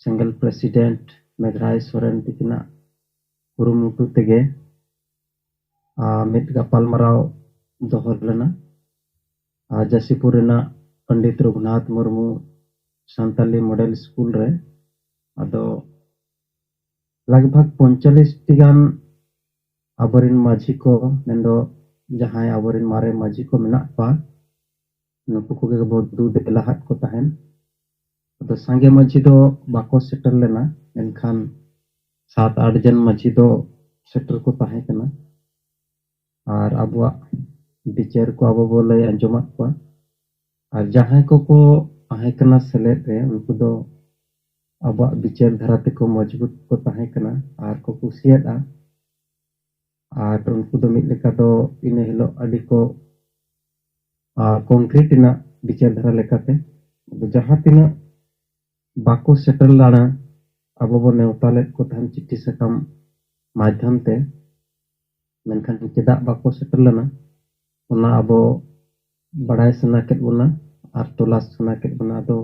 ᱥᱮᱸᱜᱮᱞ ᱯᱨᱮᱥᱤᱰᱮᱱᱴ ᱢᱮᱜᱷᱨᱟᱭ ᱥᱚᱨᱮᱱ ᱛᱤᱠᱤᱱᱟᱜ ᱠᱩᱨᱩᱢᱩᱴᱩ ᱛᱮᱜᱮ, ᱟᱸ, ᱢᱤᱫ ᱜᱟᱯᱟᱞᱢᱟᱨᱟᱣ ᱫᱚᱦᱚ ᱞᱮᱱᱟ, ᱟᱸ, ᱡᱟᱥᱤᱯᱩᱨ ᱨᱮᱱᱟᱜ ᱯᱚᱱᱰᱤᱛ ᱨᱚᱜᱷᱩᱱᱟᱛᱷ ᱢᱩᱨᱢᱩ ᱥᱟᱱᱛᱟᱞᱤ ᱢᱚᱰᱮᱞ ᱥᱠᱩᱞ ᱨᱮ᱾ ᱟᱫᱚ ᱞᱟᱜᱽ ᱵᱷᱟᱜᱽ ᱯᱚᱸᱭᱛᱟᱞᱞᱤᱥ ᱴᱤ ᱜᱟᱱ ᱟᱵᱚᱨᱮᱱ ᱢᱟᱹᱡᱷᱤ ᱠᱚ, ᱢᱮᱱᱫᱚ ᱡᱟᱦᱟᱸᱭ ᱟᱵᱚᱨᱮᱱ ᱢᱟᱨᱮ ᱢᱟᱹᱡᱷᱤ ᱠᱚ ᱢᱮᱱᱟᱜ ᱠᱚᱣᱟ, ᱱᱩᱠᱩ ᱠᱚᱜᱮ ᱵᱚ ᱫᱩ ᱫᱮᱞᱟ ᱦᱟᱫ ᱠᱚ ᱛᱟᱦᱮᱱ᱾ ᱟᱫᱚ ᱥᱟᱸᱜᱮ ᱢᱟᱹᱡᱷᱤ ᱫᱚ ᱵᱟᱠᱚ ᱥᱮᱴᱮᱨ ᱞᱮᱱᱟ, ᱢᱮᱱᱠᱷᱟᱱ ᱥᱟᱛ ᱟᱴ ᱡᱚᱱ ᱢᱟᱹᱡᱷᱤ ᱫᱚ ᱥᱮᱴᱮᱨ ᱠᱚ ᱛᱟᱦᱮᱸ ᱠᱟᱱᱟ᱾ ᱟᱨ ᱟᱵᱚᱣᱟᱜ ᱵᱤᱪᱟᱹᱨ ᱠᱚ ᱟᱵᱚ ᱵᱚ ᱞᱟᱹᱭ ᱟᱸᱡᱚᱢᱟᱫ ᱠᱚᱣᱟ᱾ ᱟᱨ ᱡᱟᱦᱟᱸᱭ ᱠᱚᱠᱚ ᱛᱟᱦᱮᱸ ᱠᱟᱱᱟ ᱥᱮᱞᱮᱫ ᱨᱮ, ᱩᱱᱠᱩ ᱫᱚ ᱟᱵᱚᱣᱟᱜ ᱵᱤᱪᱟᱹᱨ ᱫᱷᱟᱨᱟ ᱛᱮᱠᱚ ᱢᱚᱡᱽᱵᱩᱛ ᱠᱚ ᱛᱟᱦᱮᱸ ᱠᱟᱱᱟ ᱟᱨ ᱠᱚ ᱠᱩᱥᱤᱭᱟᱫᱼᱟ᱾ ᱟᱨ ᱩᱱᱠᱩ ᱫᱚ ᱢᱤᱫ ᱞᱮᱠᱟ ᱫᱚ ᱤᱱᱟᱹ ᱦᱤᱞᱳᱜ ᱟᱹᱰᱤ ᱠᱚ ᱠᱚᱝᱠᱨᱤᱴ ᱨᱮᱱᱟᱜ ᱵᱤᱪᱟᱹᱨ ᱫᱷᱟᱨᱟ ᱞᱮᱠᱟᱛᱮ, ᱟᱫᱚ ᱡᱟᱦᱟᱸ ᱛᱤᱱᱟᱹᱜ ᱵᱟᱠᱚ ᱥᱮᱴᱮᱨ ᱞᱮᱱᱟ, ᱟᱵᱚ ᱵᱚ ᱱᱮᱣᱛᱟ ᱞᱮᱫ ᱠᱚ ᱛᱟᱦᱮᱱ ᱪᱤᱴᱷᱤ ᱥᱟᱠᱟᱢ ᱢᱟᱫᱽᱫᱷᱚᱢ ᱛᱮ, ᱢᱮᱱᱠᱷᱟᱱ ᱪᱮᱫᱟᱜ ᱵᱟᱠᱚ ᱥᱮᱴᱮᱨ ᱞᱮᱱᱟ, ᱚᱱᱟ ᱟᱵᱚ ᱵᱟᱲᱟᱭ ᱥᱟᱱᱟ ᱠᱮᱫ ᱵᱚᱱᱟ ᱟᱨ ᱛᱚᱞᱟᱥ ᱥᱟᱱᱟ ᱠᱮᱫ ᱵᱚᱱᱟ᱾ ᱟᱫᱚ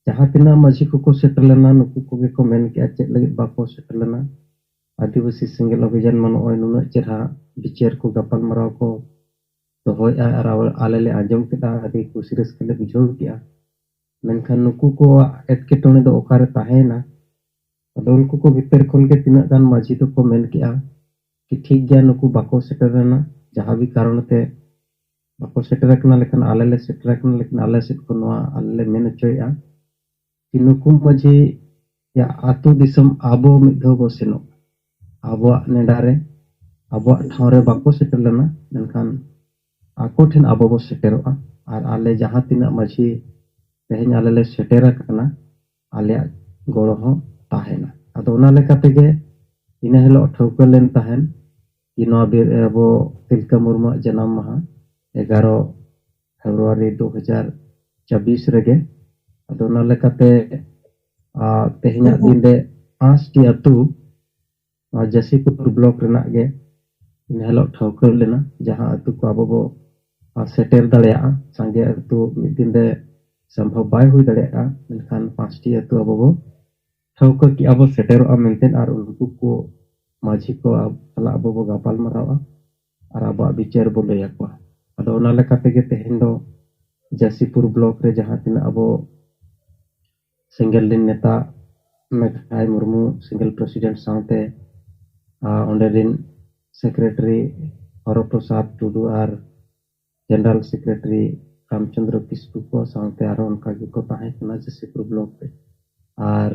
ᱡᱟᱦᱟᱸ ᱛᱤᱱᱟᱹᱜ ᱢᱟᱹᱡᱷᱤ ᱠᱚᱠᱚ ᱥᱮᱴᱮᱨ ᱞᱮᱱᱟ, ᱱᱩᱠᱩ ᱠᱚᱜᱮ ᱠᱚ ᱢᱮᱱ ᱠᱮᱜᱼᱟ ᱪᱮᱫ ᱞᱟᱹᱜᱤᱫ ᱵᱟᱠᱚ ᱥᱮᱴᱮᱨ ᱞᱮᱱᱟ᱾ ᱟᱹᱫᱤᱵᱟᱹᱥᱤ ᱥᱮᱸᱜᱮᱞ ᱚᱵᱷᱤᱡᱟᱱ ᱢᱟ ᱱᱚᱜᱼᱚᱭ ᱱᱩᱱᱟᱹᱜ ᱪᱮᱦᱨᱟ ᱵᱤᱪᱟᱹᱨ ᱠᱚ ᱜᱟᱯᱟᱞᱢᱟᱨᱟᱣ ᱠᱚ ᱫᱚᱦᱚᱭᱮᱫᱼᱟ ᱟᱨ ᱟᱵᱚ-, ᱟᱞᱮ ᱞᱮ ᱟᱸᱡᱚᱢ ᱠᱮᱫᱼᱟ, ᱟᱹᱰᱤ ᱠᱩᱥᱤ ᱨᱟᱹᱥᱠᱟᱹ ᱞᱮ ᱵᱩᱡᱷᱟᱹᱣ ᱠᱮᱫᱼᱟ᱾ ᱢᱮᱱᱠᱷᱟᱱ ᱱᱩᱠᱩ ᱠᱚᱣᱟᱜ ᱮᱴᱠᱮᱴᱚᱬᱮ ᱫᱚ ᱚᱠᱟᱨᱮ ᱛᱟᱦᱮᱸᱭᱮᱱᱟ? ᱟᱫᱚ ᱩᱱᱠᱩ ᱠᱚ ᱵᱷᱤᱛᱤᱨ ᱠᱷᱚᱱ ᱜᱮ ᱛᱤᱱᱟᱹᱜ ᱜᱟᱱ ᱢᱟᱹᱡᱷᱤ ᱫᱚᱠᱚ ᱢᱮᱱ ᱠᱮᱜᱼᱟ ᱠᱤ ᱴᱷᱤᱠ ᱜᱮᱭᱟ, ᱱᱩᱠᱩ ᱵᱟᱠᱚ ᱥᱮᱴᱮᱨ ᱞᱮᱱᱟ, ᱡᱟᱦᱟᱸ ᱵᱤ ᱠᱟᱨᱚᱱ ᱛᱮ ᱵᱟᱠᱚ ᱥᱮᱴᱮᱨ ᱟᱠᱟᱱᱟ, ᱞᱮᱠᱷᱟᱱ ᱟᱞᱮ ᱞᱮ ᱥᱮᱴᱮᱨ ᱟᱠᱟᱱᱟ, ᱞᱮᱠᱤᱱ ᱟᱞᱮ ᱥᱮᱫ ᱠᱷᱚᱱ ᱱᱚᱣᱟ ᱟᱞᱮ ᱞᱮ ᱢᱮᱱ ᱦᱚᱪᱚᱭᱮᱫᱼᱟ ᱠᱤ ᱱᱩᱠᱩ ᱢᱟᱹᱡᱷᱤ ᱭᱟᱜ ᱟᱹᱛᱩ ᱫᱤᱥᱚᱢ ᱟᱵᱚ ᱢᱤᱫ ᱫᱷᱟᱣ ᱵᱚ ᱥᱮᱱᱚᱜ, ᱟᱵᱚᱣᱟᱜ ᱱᱮᱰᱟ ᱨᱮ, ᱟᱵᱚᱣᱟᱜ ᱴᱷᱟᱶ ᱨᱮ ᱵᱟᱠᱚ ᱥᱮᱴᱮᱨ ᱞᱮᱱᱟ, ᱢᱮᱱᱠᱷᱟᱱ ᱟᱠᱚ ᱴᱷᱮᱱ ᱟᱵᱚ ᱵᱚ ᱥᱮᱴᱮᱨᱚᱜᱼᱟ᱾ ᱟᱨ ᱟᱞᱮ ᱡᱟᱦᱟᱸ ᱛᱤᱱᱟᱹᱜ ᱢᱟᱹᱡᱷᱤ ᱛᱮᱦᱮᱧ ᱟᱞᱮ ᱞᱮ ᱥᱮᱴᱮᱨ ᱟᱠᱟᱱᱟ, ᱟᱞᱮᱭᱟᱜ ᱜᱚᱲᱚ ᱦᱚᱸ ᱛᱟᱦᱮᱱᱟ᱾ ᱟᱫᱚ ᱚᱱᱟ ᱞᱮᱠᱟ ᱛᱮᱜᱮ ᱤᱱᱟᱹ ᱦᱤᱞᱳᱜ ᱴᱷᱟᱹᱣᱠᱟᱹ ᱞᱮᱱ ᱛᱟᱦᱮᱱ ᱠᱤ ᱱᱚᱣᱟ ᱵᱤᱨ-, ᱟᱵᱚ ᱛᱤᱞᱠᱟᱹ ᱢᱩᱨᱢᱩᱣᱟᱜ ᱡᱟᱱᱟᱢ ᱢᱟᱦᱟ ᱮᱜᱟᱨᱚ ᱯᱷᱮᱵᱽᱨᱩᱣᱟᱨᱤ ᱫᱩ ᱦᱟᱡᱟᱨ ᱪᱚᱵᱵᱤᱥ ᱨᱮᱜᱮ᱾ ᱟᱫᱚ ᱚᱱᱟ ᱞᱮᱠᱟᱛᱮ, ᱟ, ᱛᱮᱦᱮᱧᱟᱜ ᱫᱤᱱ ᱨᱮ ᱯᱟᱸᱪᱴᱤ ᱟᱹᱛᱩ ᱱᱚᱣᱟ ᱡᱟᱹᱥᱤᱯᱩᱨ ᱵᱞᱚᱠ ᱨᱮᱱᱟᱜ ᱜᱮ ᱤᱱᱟᱹ ᱦᱤᱞᱳᱜ ᱴᱷᱟᱹᱣᱠᱟᱹ ᱞᱮᱱᱟ, ᱡᱟᱦᱟᱸ ᱟᱹᱛᱩ ᱠᱚ ᱟᱵᱚ ᱵᱚ, ᱟ, ᱥᱮᱴᱮᱨ ᱫᱟᱲᱮᱭᱟᱜᱼᱟ᱾ ᱥᱟᱸᱜᱮ ᱟᱹᱛᱩ ᱢᱤᱫ ᱫᱤᱱ ᱨᱮ ᱥᱚᱢᱵᱷᱚᱵ ᱵᱟᱭ ᱦᱩᱭ ᱫᱟᱲᱮᱭᱟᱜᱼᱟ, ᱢᱮᱱᱠᱷᱟᱱ ᱯᱟᱸᱪᱴᱤ ᱟᱹᱛᱩ ᱟᱵᱚ ᱵᱚ ᱴᱷᱟᱹᱣᱠᱟᱹ ᱠᱮᱜᱼᱟ ᱵᱚ ᱥᱮᱴᱮᱨᱚᱜᱼᱟ ᱢᱮᱱᱛᱮ, ᱟᱨ ᱩᱱᱠᱩ ᱠᱚ ᱢᱟᱹᱡᱷᱤ ᱠᱚ ᱥᱟᱞᱟᱜ ᱟᱵᱚ ᱵᱚ ᱜᱟᱯᱟᱞ ᱢᱟᱨᱟᱣᱟ ᱟᱨ ᱟᱵᱚᱣᱟᱜ ᱵᱤᱪᱟᱹᱨ ᱵᱚ ᱞᱟᱹᱭ ᱟᱠᱚᱣᱟ᱾ ᱟᱫᱚ ᱚᱱᱟ ᱞᱮᱠᱟ ᱛᱮᱜᱮ ᱛᱮᱦᱮᱧ ᱫᱚ ᱡᱟᱹᱥᱤᱯᱩᱨ ᱵᱞᱚᱠ ᱨᱮ ᱡᱟᱦᱟᱸ ᱛᱤᱱᱟᱹᱜ ᱟᱵᱚ ᱥᱮᱸᱜᱮᱞ ᱨᱤᱱ ᱱᱮᱛᱟ ᱢᱮᱜᱷᱟᱭ ᱢᱩᱨᱢᱩ ᱥᱮᱸᱜᱮᱞ ᱯᱨᱮᱥᱤᱰᱮᱱᱴ ᱥᱟᱶᱛᱮ, ᱟ, ᱚᱸᱰᱮ ᱨᱤᱱ ᱥᱮᱠᱨᱮᱴᱟᱨᱤ ᱦᱚᱨᱚ ᱯᱨᱚᱥᱟᱫᱽ ᱴᱩᱰᱩ ᱟᱨ ᱡᱮᱱᱟᱨᱮᱞ ᱥᱮᱠᱨᱮᱴᱟᱨᱤ ᱨᱟᱢᱪᱚᱸᱫᱽᱨᱚ ᱠᱤᱥᱠᱩ ᱠᱚ ᱥᱟᱶᱛᱮ ᱟᱨᱦᱚᱸ ᱚᱱᱠᱟ ᱜᱮᱠᱚ ᱛᱟᱦᱮᱸ ᱠᱟᱱᱟ ᱡᱟᱹᱥᱤᱯᱩᱨ ᱵᱞᱚᱠ ᱨᱮ᱾ ᱟᱨ,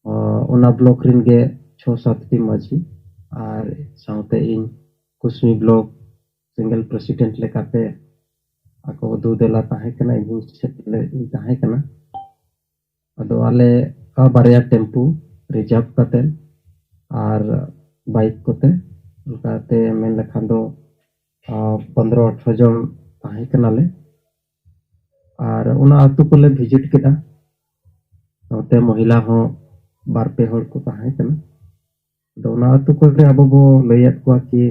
ᱚ, ᱚᱱᱟ ᱵᱞᱚᱠ ᱨᱤᱱ ᱜᱮ ᱪᱷᱚ ᱥᱟᱛᱴᱤ ᱢᱟᱹᱡᱷᱤ ᱟᱨ ᱥᱟᱶᱛᱮ ᱤᱧ ᱠᱩᱥᱢᱤ ᱵᱞᱚᱠ ᱥᱮᱸᱜᱮᱞ ᱯᱨᱮᱥᱤᱰᱮᱱᱴ ᱞᱮᱠᱟᱛᱮ ᱟᱠᱚ ᱫᱩ ᱫᱮᱞᱟ ᱛᱟᱦᱮᱸ ᱠᱟᱱᱟ, ᱤᱧ ᱦᱚᱸᱧ ᱥᱮᱞᱮᱫ ᱤᱧ ᱛᱟᱦᱮᱸ ᱠᱟᱱᱟ᱾ ᱟᱫᱚ ᱟᱞᱮ, ᱟ, ᱵᱟᱨᱭᱟ ᱴᱮᱢᱯᱩ ᱨᱤᱡᱟᱨᱵᱷ ᱠᱟᱛᱮ ᱟᱨ ᱵᱟᱭᱤᱠ ᱠᱚᱛᱮ, ᱚᱱᱠᱟᱛᱮ ᱢᱮᱱ ᱞᱮᱠᱷᱟᱱ ᱫᱚ, ᱟ, ᱯᱚᱱᱫᱽᱨᱚ ᱟᱴᱷᱨᱚ ᱡᱚᱱ ᱛᱟᱦᱮᱸ ᱠᱟᱱᱟᱞᱮ᱾ ᱟᱨ ᱚᱱᱟ ᱟᱹᱛᱩ ᱠᱚᱞᱮ ᱵᱷᱤᱡᱤᱴ ᱠᱮᱫᱟ᱾ ᱱᱚᱛᱮ ᱢᱚᱦᱤᱞᱟ ᱦᱚᱸ ᱵᱟᱨ ᱯᱮ ᱦᱚᱲ ᱠᱚ ᱛᱟᱦᱮᱸ ᱠᱟᱱᱟ᱾ ᱟᱫᱚ ᱚᱱᱟ ᱟᱹᱛᱩ ᱠᱚᱨᱮ ᱟᱵᱚ ᱵᱚ ᱞᱟᱹᱭᱟᱫ ᱠᱚᱣᱟ ᱠᱤ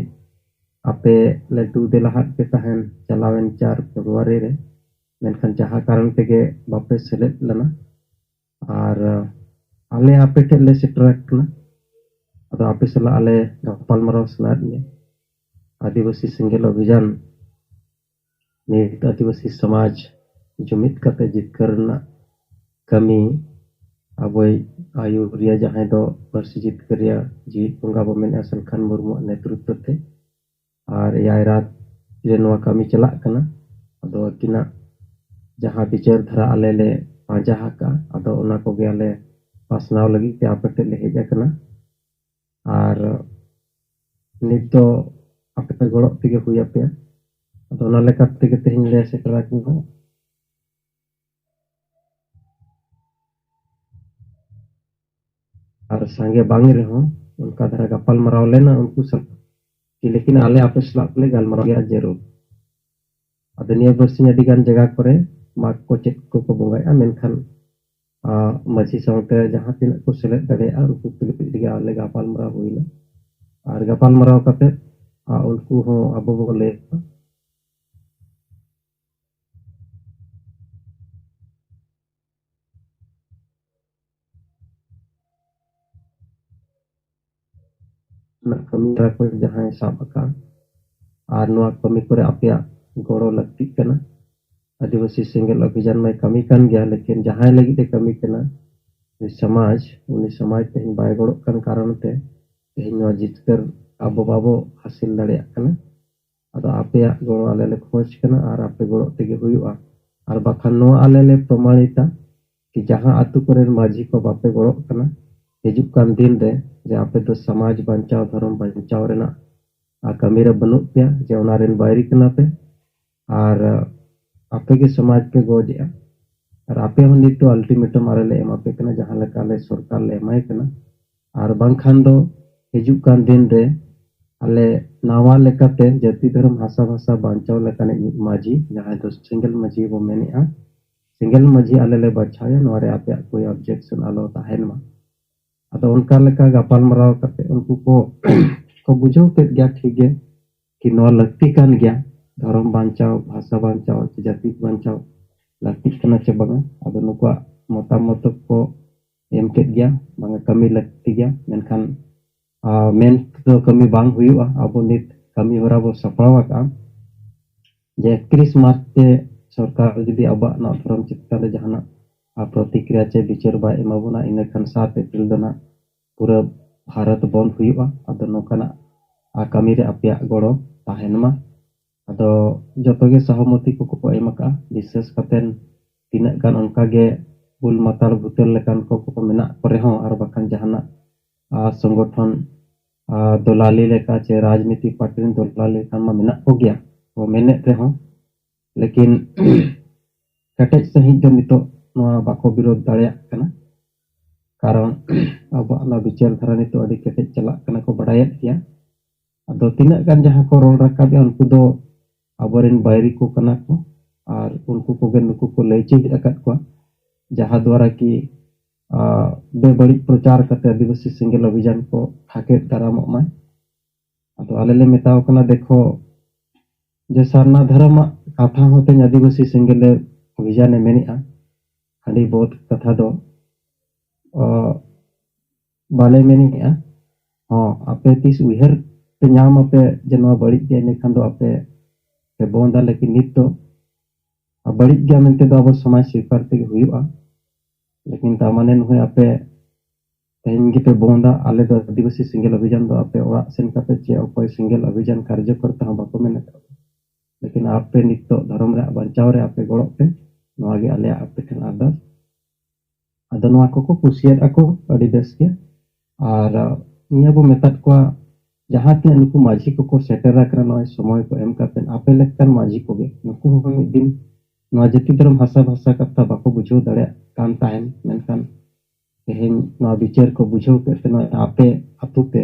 ᱟᱯᱮ ᱞᱟᱹᱴᱩ ᱫᱮᱞᱟᱦᱟᱫ ᱯᱮ ᱛᱟᱦᱮᱱ ᱪᱟᱞᱟᱣᱮᱱ ᱪᱟᱨ ᱯᱷᱮᱵᱽᱨᱩᱣᱟᱨᱤ ᱨᱮ, ᱢᱮᱱᱠᱷᱟᱱ ᱡᱟᱦᱟᱸ ᱠᱟᱨᱚᱱ ᱛᱮᱜᱮ ᱵᱟᱯᱮ ᱥᱮᱞᱮᱫ ᱞᱮᱱᱟ, ᱟᱨ ᱟᱞᱮ ᱟᱯᱮ ᱴᱷᱮᱱ ᱞᱮ ᱥᱮᱴᱮᱨ ᱟᱠᱟᱱᱟ᱾ ᱟᱫᱚ ᱟᱯᱮ ᱥᱟᱞᱟᱜ ᱟᱞᱮ ᱜᱟᱯᱟᱞᱢᱟᱨᱟᱣ ᱥᱟᱱᱟᱭᱮᱫ ᱞᱮᱭᱟ᱾ ᱟᱹᱫᱤᱵᱟᱹᱥᱤ ᱥᱮᱸᱜᱮᱞ ᱚᱵᱷᱤᱡᱟᱱ ᱱᱤᱛ ᱟᱹᱫᱤᱵᱟᱹᱥᱤ ᱥᱚᱢᱟᱡᱽ ᱡᱩᱢᱤᱫ ᱠᱟᱛᱮ ᱡᱤᱛᱠᱟᱹᱨ ᱨᱮᱱᱟᱜ ᱠᱟᱹᱢᱤ ᱟᱵᱚᱭ ᱟᱹᱭᱩᱨᱤᱭᱟ, ᱡᱟᱦᱟᱸᱭ ᱫᱚ ᱯᱟᱹᱨᱥᱤ ᱡᱤᱛᱠᱟᱹᱨᱤᱭᱟ ᱡᱤᱣᱤᱫ ᱵᱚᱸᱜᱟ ᱵᱚ ᱢᱮᱱᱮᱫᱼᱟ ᱥᱟᱞᱠᱷᱟᱱ ᱢᱩᱨᱢᱩᱣᱟᱜ ᱱᱮᱛᱨᱤᱛᱵ ᱛᱮ᱾ ᱟᱨ ᱮᱭᱟᱭ ᱨᱟᱛ ᱨᱮ ᱱᱚᱣᱟ ᱠᱟᱹᱢᱤ ᱪᱟᱞᱟᱜ ᱠᱟᱱᱟ᱾ ᱟᱫᱚ ᱟᱹᱠᱤᱱᱟᱜ ᱡᱟᱦᱟᱸ ᱵᱤᱪᱟᱹᱨ ᱫᱷᱟᱨᱟ ᱟᱞᱮ ᱞᱮ ᱯᱟᱸᱡᱟ ᱟᱠᱟᱫᱼᱟ, ᱟᱫᱚ ᱚᱱᱟ ᱠᱚᱜᱮ ᱟᱞᱮ ᱯᱟᱥᱱᱟᱣ ᱞᱟᱹᱜᱤᱫ ᱛᱮ ᱟᱯᱮ ᱴᱷᱮᱱ ᱞᱮ ᱦᱮᱡ ᱟᱠᱟᱱᱟ᱾ ᱟᱨ ᱱᱤᱛ ᱫᱚ ᱟᱯᱮ ᱜᱚᱲᱚ ᱛᱮᱜᱮ ᱦᱩᱭ ᱟᱯᱮᱭᱟ᱾ ᱟᱫᱚ ᱚᱱᱟ ᱞᱮᱠᱟ ᱛᱮᱜᱮ ᱛᱮᱦᱮᱧ ᱞᱮ ᱥᱮᱴᱮᱨ ᱟᱠᱟᱱᱟ᱾ ᱟᱨ ᱥᱟᱸᱜᱮ ᱵᱟᱝ ᱨᱮᱦᱚᱸ ᱚᱱᱠᱟ ᱫᱷᱟᱨᱟ ᱜᱟᱯᱟᱞ ᱢᱟᱨᱟᱣ ᱞᱮᱱᱟ ᱩᱱᱠᱩ ᱥᱟᱞᱟᱜ, ᱞᱮᱠᱤᱱ ᱟᱞᱮ ᱟᱯᱮ ᱥᱟᱞᱟᱜ ᱞᱮ ᱜᱟᱞᱢᱟᱨᱟᱣ ᱜᱮᱭᱟ ᱡᱟᱹᱨᱩᱲ᱾ ᱟᱫᱚ ᱱᱤᱭᱟᱹ ᱵᱟᱨᱥᱤᱧ ᱟᱹᱰᱤ ᱜᱟᱱ ᱡᱟᱭᱜᱟ ᱠᱚᱨᱮ ᱢᱟᱜᱽ ᱠᱚ ᱪᱮᱫ ᱠᱚᱠᱚ ᱵᱚᱸᱜᱟᱭᱮᱫᱼᱟ, ᱢᱮᱱᱠᱷᱟᱱ ᱟᱨ ᱢᱟᱹᱡᱷᱤ ᱥᱟᱶᱛᱮ ᱡᱟᱦᱟᱸ ᱛᱤᱱᱟᱹᱜ ᱠᱚ ᱥᱮᱞᱮᱫ ᱫᱟᱲᱮᱭᱟᱜᱼᱟ, ᱩᱱᱠᱩ ᱛᱩᱞᱩᱡ ᱛᱮᱜᱮ ᱟᱞᱮ ᱜᱟᱯᱟᱞ ᱢᱟᱨᱟᱣ ᱦᱩᱭᱱᱟ᱾ ᱟᱨ ᱜᱟᱯᱟᱞ ᱢᱟᱨᱟᱣ ᱠᱟᱛᱮ, ᱟᱨ ᱩᱱᱠᱩ ᱦᱚᱸ ᱟᱵᱚ ᱵᱚᱱ ᱞᱟᱹᱭ ᱟᱠᱚᱣᱟ᱾ ᱨᱮᱱᱟᱜ ᱠᱟᱹᱢᱤ ᱦᱚᱨᱟ ᱠᱚ ᱡᱟᱦᱟᱸᱭ ᱥᱟᱵ ᱟᱠᱟᱫ, ᱟᱨ ᱱᱚᱣᱟ ᱠᱟᱹᱢᱤ ᱠᱚᱨᱮ ᱟᱯᱮᱭᱟᱜ ᱜᱚᱲᱚ ᱞᱟᱹᱠᱛᱤᱜ ᱠᱟᱱᱟ᱾ ᱟᱹᱫᱤᱵᱟᱹᱥᱤ ᱥᱮᱸᱜᱮᱞ ᱚᱵᱷᱤᱡᱟᱱ ᱢᱟᱭ ᱠᱟᱹᱢᱤ ᱠᱟᱱ ᱜᱮᱭᱟ, ᱞᱮᱠᱤᱱ ᱡᱟᱦᱟᱸᱭ ᱞᱟᱹᱜᱤᱫ ᱮ ᱠᱟᱹᱢᱤ ᱠᱟᱱᱟ, ᱩᱱᱤ ᱥᱚᱢᱟᱡᱽ, ᱩᱱᱤ ᱥᱚᱢᱟᱡᱽ ᱛᱮᱦᱮᱧ ᱵᱟᱭ ᱜᱚᱲᱚᱜ ᱠᱟᱱ ᱠᱟᱨᱚᱱ ᱛᱮ ᱛᱮᱦᱮᱧ ᱱᱚᱣᱟ ᱡᱤᱛᱠᱟᱹᱨ ᱟᱵᱚ ᱵᱟᱵᱚ ᱦᱟᱹᱥᱤᱞ ᱫᱟᱲᱮᱭᱟᱜ ᱠᱟᱱᱟ᱾ ᱟᱫᱚ ᱟᱯᱮᱭᱟᱜ ᱜᱚᱲᱚ ᱟᱞᱮ ᱞᱮ ᱠᱷᱚᱡᱽ ᱠᱟᱱᱟ, ᱟᱨ ᱟᱯᱮ ᱜᱚᱲᱚ ᱛᱮᱜᱮ ᱦᱩᱭᱩᱜᱼᱟ᱾ ᱟᱨ ᱵᱟᱠᱷᱟᱱ ᱱᱚᱣᱟ ᱟᱞᱮ ᱞᱮ ᱯᱨᱚᱢᱟᱬᱤᱛᱟ ᱠᱤ ᱡᱟᱦᱟᱸ ᱟᱛᱳ ᱠᱚᱨᱮᱱ ᱢᱟᱹᱡᱷᱤ ᱠᱚ ᱵᱟᱯᱮ ᱜᱚᱲᱚᱜ ᱠᱟᱱᱟ, ᱦᱤᱡᱩᱜ ᱠᱟᱱ ᱫᱤᱱ ᱨᱮ ᱡᱮ ᱟᱯᱮ ᱫᱚ ᱥᱚᱢᱟᱡᱽ ᱵᱟᱧᱪᱟᱣ, ᱫᱷᱚᱨᱚᱢ ᱵᱟᱧᱪᱟᱣ ᱨᱮᱱᱟᱜ ᱟᱨ ᱠᱟᱹᱢᱤ ᱨᱮ ᱵᱟᱹᱱᱩᱜ ᱯᱮᱭᱟ, ᱡᱮ ᱚᱱᱟ ᱨᱮᱱ ᱵᱟᱹᱭᱨᱤ ᱠᱟᱱᱟ ᱯᱮ, ᱟᱨ ᱟᱯᱮ ᱜᱮ ᱥᱚᱢᱟᱡᱽ ᱯᱮ ᱜᱚᱡᱮᱜᱼᱟ᱾ ᱟᱨ ᱟᱯᱮ ᱦᱚᱸ ᱱᱤᱛ ᱫᱚ ᱟᱞᱴᱤᱢᱮᱴᱟᱢ ᱟᱞᱮ ᱞᱮ ᱮᱢᱟ ᱯᱮ ᱠᱟᱱᱟ, ᱡᱟᱦᱟᱸ ᱞᱮᱠᱟ ᱟᱞᱮ ᱥᱚᱨᱠᱟᱨ ᱞᱮ ᱮᱢᱟᱭ ᱠᱟᱱᱟ, ᱟᱨ ᱵᱟᱝᱠᱷᱟᱱ ᱫᱚ ᱦᱤᱡᱩᱜ ᱠᱟᱱ ᱫᱤᱱ ᱨᱮ ᱟᱞᱮ ᱱᱟᱣᱟ ᱞᱮᱠᱟᱛᱮ ᱡᱟᱹᱛᱤ ᱫᱷᱚᱨᱚᱢ ᱦᱟᱥᱟ ᱵᱷᱟᱥᱟ ᱵᱟᱧᱪᱟᱣ ᱞᱮᱠᱟᱱᱤᱡ ᱢᱤᱫ ᱢᱟᱹᱡᱷᱤ, ᱡᱟᱦᱟᱸᱭ ᱫᱚ ᱥᱮᱸᱜᱮᱞ ᱢᱟᱹᱡᱷᱤ ᱵᱚ ᱢᱮᱱᱮᱜᱼᱟ, ᱥᱮᱸᱜᱮᱞ ᱢᱟᱹᱡᱷᱤ ᱟᱞᱮ ᱞᱮ ᱵᱟᱪᱷᱟᱣᱮᱭᱟ᱾ ᱱᱚᱣᱟ ᱨᱮ ᱟᱯᱮᱭᱟᱜ ᱠᱳᱭ ᱚᱵᱡᱮᱠᱥᱚᱱ ᱟᱞᱚ ᱛᱟᱦᱮᱱ ᱢᱟ᱾ ᱟᱫᱚ ᱚᱱᱠᱟ ᱞᱮᱠᱟ ᱜᱟᱯᱟᱞ ᱢᱟᱨᱟᱣ ᱠᱟᱛᱮ ᱩᱱᱠᱩ ᱠᱚ ᱠᱚ ᱵᱩᱡᱷᱟᱹᱣ ᱠᱮᱫ ᱜᱮᱭᱟ, ᱴᱷᱤᱠ ᱜᱮ, ᱠᱤ ᱱᱚᱣᱟ ᱞᱟᱹᱠᱛᱤ ᱠᱟᱱ ᱜᱮᱭᱟ, ᱫᱷᱚᱨᱚᱢ ᱵᱟᱧᱪᱟᱣ, ᱵᱷᱟᱥᱟ ᱵᱟᱧᱪᱟᱣ, ᱡᱟᱹᱛᱤ ᱵᱟᱧᱪᱟᱣ ᱞᱟᱹᱠᱛᱤᱜ ᱠᱟᱱᱟ ᱪᱮ ᱵᱟᱝᱟ᱾ ᱟᱫᱚ ᱱᱩᱠᱩᱣᱟᱜ ᱢᱚᱛᱟᱢᱚᱛ ᱠᱚ ᱮᱢ ᱠᱮᱫ ᱜᱮᱭᱟ, ᱵᱟᱝᱟ ᱠᱟᱹᱢᱤ ᱞᱟᱹᱠᱛᱤ ᱜᱮᱭᱟ, ᱢᱮᱱᱠᱷᱟᱱ ᱟᱨ ᱢᱮᱱ ᱛᱮᱫᱚ ᱠᱟᱹᱢᱤ ᱵᱟᱝ ᱦᱩᱭᱩᱜᱼᱟ᱾ ᱟᱵᱚ ᱱᱤᱛ ᱠᱟᱹᱢᱤ ᱦᱚᱨᱟ ᱵᱚ ᱥᱟᱯᱲᱟᱣ ᱟᱠᱟᱫᱼᱟ ᱡᱮ ᱮᱠᱛᱨᱤᱥ ᱢᱟᱨᱪ ᱛᱮ ᱥᱚᱨᱠᱟᱨ ᱡᱩᱫᱤ ᱟᱵᱚᱣᱟᱜ ᱱᱚᱣᱟ ᱫᱷᱚᱨᱚᱢ ᱪᱮᱛᱟᱱ ᱨᱮ ᱡᱟᱦᱟᱱᱟᱜ ᱟᱨ ᱯᱨᱚᱛᱤᱠᱨᱤᱭᱟ ᱪᱮ ᱵᱤᱪᱟᱹᱨ ᱵᱟᱭ ᱮᱢᱟ ᱵᱚᱱᱟ, ᱤᱱᱟᱹ ᱠᱷᱟᱱ ᱥᱟᱛ ᱮᱯᱨᱤᱞ ᱫᱚ ᱱᱟᱜ ᱯᱩᱨᱟᱹ ᱵᱷᱟᱨᱚᱛ ᱵᱚᱱᱫ ᱦᱩᱭᱩᱜᱼᱟ᱾ ᱟᱫᱚ ᱱᱚᱝᱠᱟᱱᱟᱜ ᱟᱨ ᱠᱟᱹᱢᱤ ᱨᱮ ᱟᱯᱮᱭᱟᱜ ᱜᱚᱲᱚ ᱛᱟᱦᱮᱱ ᱢᱟ᱾ ᱟᱫᱚ ᱡᱚᱛᱚ ᱜᱮ ᱥᱚᱦᱚᱢᱚᱛᱤ ᱠᱚᱠᱚ ᱮᱢ ᱟᱠᱟᱫᱼᱟ᱾ ᱵᱤᱥᱮᱥ ᱠᱟᱛᱮ ᱛᱤᱱᱟᱹᱜ ᱜᱟᱱ ᱚᱱᱠᱟ ᱜᱮ ᱵᱩᱞ ᱢᱟᱛᱟᱞ ᱵᱷᱩᱛᱟᱹᱞ ᱞᱮᱠᱟᱱ ᱠᱚ ᱠᱚ ᱢᱮᱱᱟᱜ ᱠᱚ ᱨᱮᱦᱚᱸ, ᱟᱨ ᱵᱟᱠᱷᱟᱱ ᱡᱟᱦᱟᱱᱟᱜ ᱟᱨ ᱥᱚᱝᱜᱚᱴᱷᱚᱱ ᱟᱨ ᱫᱚᱞᱟᱞᱤ ᱞᱮᱠᱟ ᱪᱮ ᱨᱟᱡᱽᱱᱤᱛᱤ ᱯᱟᱨᱴᱤ ᱨᱮᱱ ᱫᱚᱞᱟᱞᱤ ᱞᱮᱠᱟᱱ ᱢᱟ ᱢᱮᱱᱟᱜ ᱠᱚᱜᱮᱭᱟ ᱠᱚ ᱢᱮᱱᱮᱫ ᱨᱮᱦᱚᱸ, ᱞᱮᱠᱤᱱ ᱠᱮᱴᱮᱡ ᱥᱟᱺᱦᱤᱡ ᱫᱚ ᱱᱤᱛᱚᱜ ᱱᱚᱣᱟ ᱵᱟᱠᱚ ᱵᱤᱨᱳᱫᱷ ᱫᱟᱲᱮᱭᱟᱜ ᱠᱟᱱᱟ᱾ ᱠᱟᱨᱚᱱ ᱟᱵᱚᱣᱟᱜ ᱱᱚᱣᱟ ᱵᱤᱪᱟᱹᱨ ᱫᱷᱟᱨᱟ ᱱᱤᱛᱚᱜ ᱟᱹᱰᱤ ᱠᱮᱴᱮᱡ ᱪᱟᱞᱟᱜ ᱠᱟᱱᱟ ᱠᱚ, ᱵᱟᱲᱟᱭᱮᱫ ᱜᱮᱭᱟ᱾ ᱟᱫᱚ ᱛᱤᱱᱟᱹᱜ ᱜᱟᱱ ᱡᱟᱦᱟᱸ ᱠᱚ ᱨᱚᱲ ᱨᱟᱠᱟᱵᱮᱜᱼᱟ, ᱩᱱᱠᱩ ᱫᱚ ᱟᱵᱚᱨᱮᱱ ᱵᱟᱹᱭᱨᱤ ᱠᱚ ᱠᱟᱱᱟ ᱠᱚ, ᱟᱨ ᱩᱱᱠᱩ ᱠᱚᱜᱮ ᱱᱩᱠᱩ ᱠᱚ ᱞᱟᱹᱭ ᱪᱮᱫ ᱟᱠᱟᱫ ᱠᱚᱣᱟ, ᱡᱟᱦᱟᱸ ᱫᱣᱟᱨᱟ ᱠᱤ ᱟᱨ ᱵᱮᱵᱟᱹᱲᱤᱡ ᱯᱨᱚᱪᱟᱨ ᱠᱟᱛᱮ ᱟᱹᱫᱤᱵᱟᱹᱥᱤ ᱥᱮᱸᱜᱮᱞ ᱚᱵᱷᱤᱡᱟᱱ ᱠᱚ ᱦᱟᱠᱮᱫ ᱫᱟᱨᱟᱢᱚᱜ ᱢᱟ᱾ ᱟᱫᱚ ᱟᱞᱮ ᱞᱮ ᱢᱮᱛᱟᱣ ᱠᱟᱱᱟ, ᱫᱮᱠᱷᱚ, ᱡᱮ ᱥᱟᱨᱱᱟ ᱫᱷᱚᱨᱚᱢᱟᱜ ᱠᱟᱛᱷᱟ ᱦᱚᱸ ᱛᱮᱦᱮᱧ ᱟᱹᱫᱤᱵᱟᱹᱥᱤ ᱥᱮᱸᱜᱮᱞ ᱚᱵᱷᱤᱡᱟᱱᱮ ᱢᱮᱱᱮᱜᱼᱟ, ᱦᱟᱺᱰᱤ ᱵᱚᱫ ᱠᱟᱛᱷᱟ ᱫᱚ ᱚ, ᱵᱟᱞᱮ ᱢᱮᱱᱮᱜᱼᱟ᱾ ᱦᱚᱸ, ᱟᱯᱮ ᱛᱤᱥ ᱩᱭᱦᱟᱹᱨ ᱯᱮ ᱧᱟᱢ ᱟᱯᱮ ᱡᱮ ᱱᱚᱣᱟ ᱵᱟᱹᱲᱤᱡ ᱜᱮᱭᱟ, ᱤᱱᱟᱹᱠᱷᱟᱱ ᱫᱚ ᱟᱯᱮ ᱯᱮ ᱵᱚᱱᱫᱟ᱾ ᱞᱮᱠᱤᱱ ᱱᱤᱛ ᱫᱚ ᱵᱟᱹᱲᱤᱡ ᱜᱮᱭᱟ ᱢᱮᱱᱛᱮ ᱫᱚ ᱟᱵᱚ ᱥᱚᱢᱟᱡᱽ ᱥᱤᱨᱯᱟᱨ ᱛᱮᱜᱮ ᱦᱩᱭᱩᱜᱼᱟ᱾ ᱞᱮᱠᱤᱱ ᱛᱟᱨ ᱢᱟᱱᱮ ᱱᱩᱭ ᱟᱯᱮ ᱛᱮᱦᱮᱧ ᱜᱮᱯᱮ ᱵᱚᱱᱫᱟ, ᱟᱞᱮ ᱫᱚ ᱟᱹᱫᱤᱵᱟᱹᱥᱤ ᱥᱮᱸᱜᱮᱞ ᱚᱵᱷᱤᱡᱟᱱ ᱫᱚ ᱟᱯᱮ ᱚᱲᱟᱜ ᱥᱮᱱ ᱠᱟᱛᱮ ᱪᱮ ᱚᱠᱚᱭ ᱥᱮᱸᱜᱮᱞ ᱚᱵᱷᱤᱡᱟᱱ ᱠᱟᱨᱡᱚᱠᱚᱨᱛᱟ ᱦᱚᱸ ᱵᱟᱠᱚ ᱢᱮᱱ ᱟᱠᱟᱫ᱾ ᱞᱮᱠᱤᱱ ᱟᱯᱮ ᱱᱤᱛᱚᱜ ᱫᱷᱚᱨᱚᱢ ᱨᱮᱭᱟᱜ ᱵᱟᱧᱪᱟᱣ ᱨᱮ ᱟᱯᱮ ᱜᱚᱲᱚᱜ ᱯᱮ, ᱱᱚᱣᱟ ᱜᱮ ᱟᱞᱮᱭᱟᱜ ᱟᱯᱮ ᱴᱷᱮᱱ ᱟᱨᱫᱟᱥ᱾ ᱟᱫᱚ ᱱᱚᱣᱟ ᱠᱚᱠᱚ ᱠᱩᱥᱤᱭᱟᱫ ᱟᱠᱚ, ᱟᱹᱰᱤ ᱵᱮᱥ ᱜᱮ᱾ ᱟᱨ ᱱᱤᱭᱟᱹ ᱵᱚ ᱢᱮᱛᱟᱫ ᱠᱚᱣᱟ, ᱡᱟᱦᱟᱸ ᱛᱤᱱᱟᱹᱜ ᱱᱩᱠᱩ ᱢᱟᱹᱡᱷᱤ ᱠᱚᱠᱚ ᱥᱮᱴᱮᱨ ᱟᱠᱟᱱᱟ ᱱᱚᱜᱼᱚᱭ ᱥᱚᱢᱚᱭ ᱠᱚ ᱮᱢ ᱠᱟᱛᱮ, ᱟᱯᱮ ᱞᱮᱠᱟᱱ ᱢᱟᱹᱡᱷᱤ ᱠᱚᱜᱮ ᱱᱩᱠᱩ ᱦᱚᱸ ᱢᱤᱫ ᱫᱤᱱ ᱱᱚᱣᱟ ᱡᱟᱹᱛᱤ ᱫᱷᱚᱨᱚᱢ ᱦᱟᱥᱟ ᱵᱷᱟᱥᱟ ᱠᱟᱛᱷᱟ ᱵᱟᱠᱚ ᱵᱩᱡᱷᱟᱹᱣ ᱫᱟᱲᱮᱭᱟᱜ ᱠᱟᱱ ᱛᱟᱦᱮᱸᱱ, ᱢᱮᱱᱠᱷᱟᱱ ᱛᱮᱦᱮᱧ ᱱᱚᱣᱟ ᱵᱤᱪᱟᱹᱨ ᱠᱚ ᱵᱩᱡᱷᱟᱹᱣ ᱠᱮᱫ ᱛᱮ ᱱᱚᱣᱟ ᱟᱯᱮ ᱟᱹᱛᱩ ᱛᱮ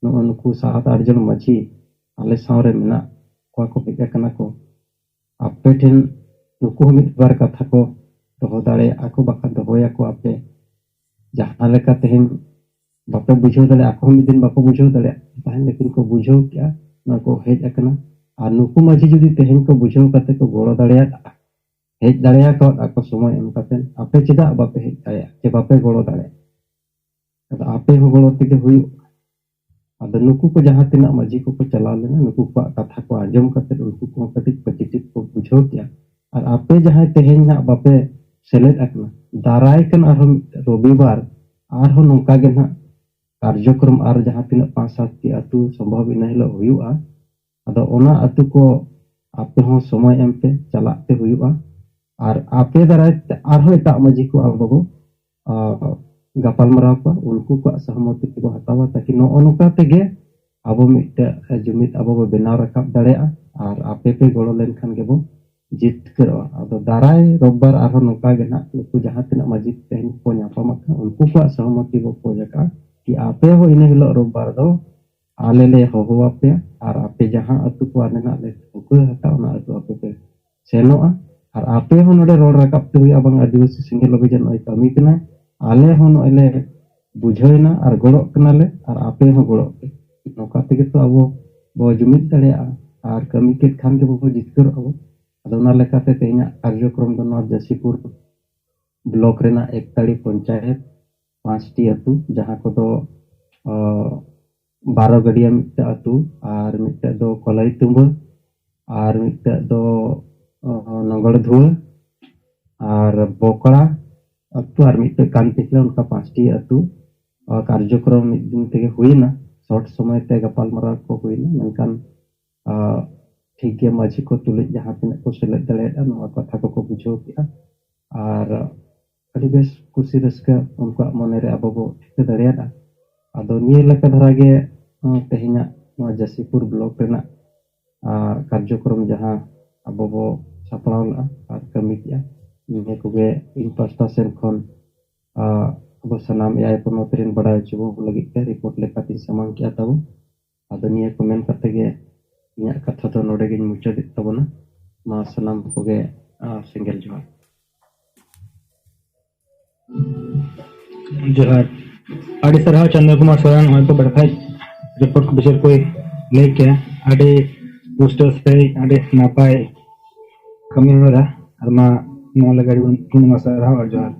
ᱱᱩᱜᱼᱩ ᱱᱩᱠᱩ ᱥᱟᱛ ᱟᱴ ᱡᱚᱱ ᱢᱟᱹᱡᱷᱤ ᱟᱞᱮ ᱥᱟᱶᱨᱮ ᱢᱮᱱᱟᱜ ᱠᱚᱣᱟ, ᱠᱚ ᱦᱮᱡ ᱟᱠᱟᱱᱟ ᱠᱚ, ᱟᱯᱮ ᱴᱷᱮᱱ ᱱᱩᱠᱩ ᱦᱚᱸ ᱢᱤᱫ ᱵᱟᱨ ᱠᱟᱛᱷᱟ ᱠᱚ ᱫᱚᱦᱚ ᱫᱟᱲᱮᱭᱟᱜᱼᱟ ᱠᱚ, ᱵᱟᱠᱷᱟᱱ ᱫᱚᱦᱚᱭᱟᱠᱚ ᱟᱯᱮ᱾ ᱡᱟᱦᱟᱸ ᱞᱮᱠᱟ ᱛᱮᱦᱮᱧ ᱵᱟᱯᱮ ᱵᱩᱡᱷᱟᱹᱣ ᱫᱟᱲᱮᱭᱟᱜᱼᱟ, ᱟᱠᱚ ᱦᱚᱸ ᱢᱤᱫ ᱫᱤᱱ ᱵᱟᱠᱚ ᱵᱩᱡᱷᱟᱹᱣ ᱫᱟᱲᱮᱭᱟᱜ ᱛᱟᱦᱮᱸᱫ, ᱞᱮᱠᱤᱱ ᱠᱚ ᱵᱩᱡᱷᱟᱹᱣ ᱠᱮᱜᱼᱟ, ᱱᱚᱣᱟ ᱠᱚ ᱦᱮᱡ ᱟᱠᱟᱱᱟ᱾ ᱟᱨ ᱱᱩᱠᱩ ᱢᱟᱹᱡᱷᱤ ᱡᱩᱫᱤ ᱛᱮᱦᱮᱧ ᱠᱚ ᱵᱩᱡᱷᱟᱹᱣ ᱠᱟᱛᱮ ᱠᱚ ᱜᱚᱲᱚ ᱫᱟᱲᱮᱭᱟᱜᱼᱟ, ᱦᱮᱡ ᱫᱟᱲᱮᱭᱟᱠᱚ ᱟᱠᱚ ᱥᱚᱢᱚᱭ ᱮᱢ ᱠᱟᱛᱮ, ᱟᱯᱮ ᱪᱮᱫᱟᱜ ᱵᱟᱯᱮ ᱦᱮᱡ ᱫᱟᱲᱮᱭᱟᱜᱼᱟ ᱪᱮ ᱵᱟᱯᱮ ᱜᱚᱲᱚ ᱫᱟᱲᱮᱭᱟᱜᱼᱟ? ᱟᱫᱚ ᱟᱯᱮ ᱦᱚᱸ ᱜᱚᱲᱚ ᱛᱮᱜᱮ ᱦᱩᱭᱩᱜᱼᱟ᱾ ᱟᱫᱚ ᱱᱩᱠᱩ ᱠᱚ ᱡᱟᱦᱟᱸ ᱛᱤᱱᱟᱹᱜ ᱢᱟᱹᱡᱷᱤ ᱠᱚᱠᱚ ᱪᱟᱞᱟᱣ ᱞᱮᱱᱟ, ᱱᱩᱠᱩ ᱠᱚᱣᱟᱜ ᱠᱟᱛᱷᱟ ᱠᱚ ᱟᱸᱡᱚᱢ ᱠᱟᱛᱮ ᱩᱱᱠᱩ ᱠᱚᱦᱚᱸ ᱠᱟᱹᱴᱤᱡ positive ᱠᱚ ᱵᱩᱡᱷᱟᱹᱣ ᱠᱮᱜᱼᱟ᱾ ᱟᱨ ᱟᱯᱮ ᱡᱟᱦᱟᱸᱭ ᱛᱮᱦᱮᱧ ᱦᱟᱸᱜ ᱵᱟᱯᱮ ᱥᱮᱞᱮᱫ ᱟᱠᱟᱱᱟ, ᱫᱟᱨᱟᱭ ᱠᱟᱱ ᱟᱨᱦᱚᱸ ᱢᱤᱫ ᱨᱚᱵᱤᱵᱟᱨ ᱟᱨᱦᱚᱸ ᱱᱚᱝᱠᱟ ᱜᱮ ᱱᱟᱦᱟᱜ ᱠᱟᱨᱡᱚᱠᱨᱚᱢ ᱟᱨ ᱡᱟᱦᱟᱸ ᱛᱤᱱᱟᱹᱜ ᱯᱟᱸᱪ ᱥᱟᱛ ᱴᱤ ᱟᱹᱛᱩ ᱥᱚᱢᱵᱷᱚᱵ ᱤᱱᱟᱹ ᱦᱤᱞᱳᱜ ᱦᱩᱭᱩᱜᱼᱟ᱾ ᱟᱫᱚ ᱚᱱᱟ ᱟᱹᱛᱩ ᱠᱚ ᱟᱯᱮ ᱦᱚᱸ ᱥᱚᱢᱚᱭ ᱮᱢ ᱯᱮ, ᱪᱟᱞᱟᱜ ᱛᱮ ᱦᱩᱭᱩᱜᱼᱟ᱾ ᱟᱨ ᱟᱯᱮ ᱫᱟᱨᱟᱭ ᱛᱮ ᱟᱨᱦᱚᱸ ᱮᱴᱟᱜ ᱢᱟᱹᱡᱷᱤ ᱠᱚ ᱟᱵᱚ ᱵᱚ, ᱟ, ᱜᱟᱯᱟᱞᱢᱟᱨᱟᱣ ᱠᱚᱣᱟ, ᱩᱱᱠᱩ ᱠᱚᱣᱟᱜ ᱥᱚᱦᱚᱢᱚᱛᱤ ᱛᱮᱵᱚ ᱦᱟᱛᱟᱣᱟ, ᱛᱟᱠᱤ ᱱᱚᱜᱼᱚ ᱱᱚᱝᱠᱟ ᱛᱮᱜᱮ ᱟᱵᱚ ᱢᱤᱫᱴᱮᱡ ᱡᱩᱢᱤᱫ ᱟᱵᱚ ᱵᱚ ᱵᱮᱱᱟᱣ ᱨᱟᱠᱟᱵ ᱫᱟᱲᱮᱭᱟᱜᱼᱟ᱾ ᱟᱨ ᱟᱯᱮ ᱯᱮ ᱜᱚᱲᱚ ᱞᱮᱱᱠᱷᱟᱱ ᱜᱮᱵᱚ ᱡᱤᱛᱠᱟᱹᱨᱚᱜᱼᱟ᱾ ᱟᱫᱚ ᱫᱟᱨᱟᱭ ᱨᱳᱵᱵᱟᱨ ᱟᱨᱦᱚᱸ ᱱᱚᱝᱠᱟ ᱜᱮ ᱱᱟᱦᱟᱜ ᱱᱩᱠᱩ ᱡᱟᱦᱟᱸ ᱛᱤᱱᱟᱹᱜ ᱢᱟᱹᱡᱷᱤ ᱛᱮᱦᱮᱧ ᱠᱚ ᱧᱟᱯᱟᱢ ᱟᱠᱟᱱᱟ, ᱩᱱᱠᱩ ᱠᱚᱣᱟᱜ ᱥᱚᱦᱚᱢᱚᱛᱤ ᱵᱚ ᱠᱷᱚᱡᱽ ᱟᱠᱟᱫᱼᱟ ᱠᱤ ᱟᱯᱮ ᱦᱚᱸ ᱤᱱᱟᱹ ᱦᱤᱞᱳᱜ ᱨᱳᱵᱵᱟᱨ ᱫᱚ ᱟᱞᱮ ᱞᱮ ᱦᱚᱦᱚ ᱟᱯᱮᱭᱟ ᱟᱨ ᱟᱯᱮ ᱡᱟᱦᱟᱸ ᱟᱹᱛᱩ ᱠᱚ ᱟᱞᱮ ᱱᱟᱦᱟᱜ ᱞᱮ ᱴᱷᱟᱹᱣᱠᱟᱹ ᱟᱠᱟᱫ, ᱚᱱᱟ ᱟᱹᱛᱩ ᱟᱯᱮ ᱯᱮ ᱥᱮᱱᱚᱜᱼᱟ᱾ ᱟᱨ ᱟᱯᱮ ᱦᱚᱸ ᱱᱚᱰᱮ ᱨᱚᱲ ᱨᱟᱠᱟᱵ ᱯᱮ ᱦᱩᱭᱩᱜᱼᱟ, ᱵᱟᱝ ᱟᱹᱫᱤᱵᱟᱹᱥᱤ ᱥᱮᱸᱜᱮᱞ ᱚᱵᱷᱤᱡᱟᱱ ᱱᱚᱜᱼᱚᱭ ᱠᱟᱹᱢᱤ ᱠᱟᱱᱟᱭ, ᱟᱞᱮ ᱦᱚᱸ ᱱᱚᱜᱼᱚᱭ ᱞᱮ ᱵᱩᱡᱷᱟᱹᱣ ᱮᱱᱟ ᱟᱨ ᱜᱚᱲᱚᱜ ᱠᱟᱱᱟᱞᱮ, ᱟᱨ ᱟᱯᱮ ᱦᱚᱸ ᱜᱚᱲᱚᱜ ᱯᱮ᱾ ᱱᱚᱝᱠᱟ ᱛᱮᱜᱮ ᱛᱚ ᱟᱵᱚ ᱵᱚ ᱡᱩᱢᱤᱫ ᱫᱟᱲᱮᱭᱟᱜᱼᱟ ᱟᱨ ᱠᱟᱹᱢᱤ ᱠᱮᱫ ᱠᱷᱟᱱ ᱜᱮ ᱵᱚ ᱡᱤᱛᱠᱟᱹᱨᱚᱜᱼᱟ ᱵᱚ᱾ ᱟᱫᱚ ᱚᱱᱟ ᱞᱮᱠᱟᱛᱮ ᱛᱮᱦᱮᱧᱟᱜ ᱠᱟᱨᱡᱚᱠᱨᱚᱢ ᱫᱚ ᱱᱚᱣᱟ ᱡᱟᱹᱥᱤᱯᱩᱨ ᱵᱞᱚᱠ ᱨᱮᱱᱟᱜ ᱮᱠᱛᱟᱲᱤ ᱯᱚᱧᱪᱟᱭᱮᱛ, ᱯᱟᱸᱪᱴᱤ ᱟᱹᱛᱩ, ᱡᱟᱦᱟᱸ ᱠᱚᱫᱚ, ᱚ, ᱵᱟᱨᱚ ᱜᱟᱹᱰᱤᱭᱟ ᱢᱤᱫᱴᱟᱝ ᱟᱹᱛᱩ, ᱟᱨ ᱢᱤᱫᱴᱟᱝ ᱫᱚ ᱠᱚᱞᱟᱭ ᱛᱩᱢᱵᱟᱹ, ᱟᱨ ᱢᱤᱫᱴᱟᱝ ᱫᱚ, ᱚ, ᱱᱚᱜᱚᱲ ᱫᱷᱩᱣᱟᱹ, ᱟᱨ ᱵᱚᱠᱲᱟ ᱟᱹᱛᱩ, ᱟᱨ ᱢᱤᱫᱴᱟᱝ ᱠᱟᱱ ᱛᱤᱠᱞᱟ, ᱚᱱᱠᱟ ᱯᱟᱸᱪᱴᱤ ᱟᱹᱛᱩ᱾ ᱚ, ᱠᱟᱨᱡᱚᱠᱨᱚᱢ ᱢᱤᱫ ᱫᱤᱱ ᱛᱮᱜᱮ ᱦᱩᱭᱮᱱᱟ, ᱥᱚᱨᱴ ᱥᱚᱢᱚᱭ ᱛᱮ ᱜᱟᱯᱟᱞᱢᱟᱨᱟᱣ ᱠᱚ ᱦᱩᱭᱮᱱᱟ, ᱢᱮᱱᱠᱷᱟᱱ, ᱟ, ᱴᱷᱤᱠ ᱜᱮ ᱢᱟᱹᱡᱷᱤ ᱠᱚ ᱛᱩᱞᱩᱡ ᱡᱟᱦᱟᱸ ᱛᱤᱱᱟᱹᱜ ᱠᱚ ᱥᱮᱞᱮᱫ ᱫᱟᱲᱮᱭᱟᱫᱼᱟ, ᱱᱚᱣᱟ ᱠᱟᱛᱷᱟ ᱠᱚᱠᱚ ᱵᱩᱡᱷᱟᱹᱣ ᱠᱮᱫᱼᱟ᱾ ᱟᱨ ᱟᱹᱰᱤ ᱵᱮᱥ ᱠᱩᱥᱤ ᱨᱟᱹᱥᱠᱟᱹ ᱩᱱᱠᱩᱣᱟᱜ ᱢᱚᱱᱮᱨᱮ ᱟᱵᱚ ᱵᱚ ᱴᱷᱤᱠᱟᱹ ᱫᱟᱲᱮᱭᱟᱫᱼᱟ᱾ ᱟᱫᱚ ᱱᱤᱭᱟᱹ ᱞᱮᱠᱟ ᱫᱷᱟᱨᱟ ᱜᱮ, ᱟᱸ, ᱛᱮᱦᱮᱧᱟᱜ ᱱᱚᱣᱟ ᱡᱟᱹᱥᱤᱯᱩᱨ ᱵᱞᱚᱠ ᱨᱮᱱᱟᱜ, ᱟᱸ, ᱠᱟᱨᱡᱚᱠᱨᱚᱢ ᱡᱟᱦᱟᱸ ᱟᱵᱚ ᱵᱚ ᱥᱟᱯᱲᱟᱣ ᱞᱮᱫᱼᱟ ᱟᱨ ᱠᱟᱹᱢᱤ ᱠᱮᱫᱼᱟ, ᱱᱤᱭᱟᱹ ᱠᱚᱜᱮ ᱤᱧ ᱯᱟᱥᱴᱟ ᱥᱮᱱ ᱠᱷᱚᱱ, ᱟᱸ, ᱟᱵᱚ ᱥᱟᱱᱟᱢ ᱮᱭᱟᱭ ᱯᱚᱱᱚᱛ ᱨᱮᱱ ᱵᱟᱲᱟᱭ ᱦᱚᱪᱚ ᱵᱚᱱ ᱞᱟᱹᱜᱤᱫ ᱛᱮ ᱨᱤᱯᱳᱨᱴ ᱞᱮᱠᱟᱛᱤᱧ ᱥᱟᱢᱟᱝ ᱠᱮᱜᱼᱟ ᱛᱟᱵᱚ᱾ ᱟᱫᱚ ᱱᱤᱭᱟᱹ ᱠᱚ ᱢᱮᱱ ᱠᱟᱛᱮ ᱜᱮ ᱤᱧᱟᱹᱜ ᱠᱟᱛᱷᱟ ᱫᱚ ᱱᱚᱰᱮ ᱜᱤᱧ ᱢᱩᱪᱟᱹᱫᱮᱫ ᱛᱟᱵᱚᱱᱟ᱾ ᱢᱟ ᱥᱟᱱᱟᱢ ᱠᱚᱜᱮ ᱟᱨ ᱥᱮᱸᱜᱮᱞ ᱡᱚᱦᱟᱨ᱾ ᱡᱚᱦᱟᱨ᱾ ᱟᱹᱰᱤ ᱥᱟᱨᱦᱟᱣ ᱪᱚᱱᱫᱨᱚ ᱠᱩᱢᱟᱨ ᱥᱚᱨᱮᱱ, ᱱᱚᱜᱼᱚᱭ ᱛᱚ ᱵᱮᱲᱯᱷᱟᱡ ᱨᱤᱯᱳᱨᱴ ᱠᱚ ᱵᱤᱪᱟᱹᱨ ᱠᱚᱭ ᱞᱟᱹᱭ ᱠᱮᱜᱼᱟ᱾ ᱟᱹᱰᱤ ᱯᱩᱥᱴᱟᱹᱣ ᱥᱟᱺᱦᱤᱡ, ᱟᱹᱰᱤ ᱱᱟᱯᱟᱭ ᱠᱟᱹᱢᱤ ᱦᱚᱨᱟ᱾ ᱟᱨ ᱢᱟ ᱱᱚᱣᱟ ᱞᱟᱹᱜᱤᱫ ᱟᱹᱰᱤ ᱟᱹᱰᱤ ᱥᱟᱨᱦᱟᱣ ᱟᱨ ᱡᱚᱦᱟᱨ᱾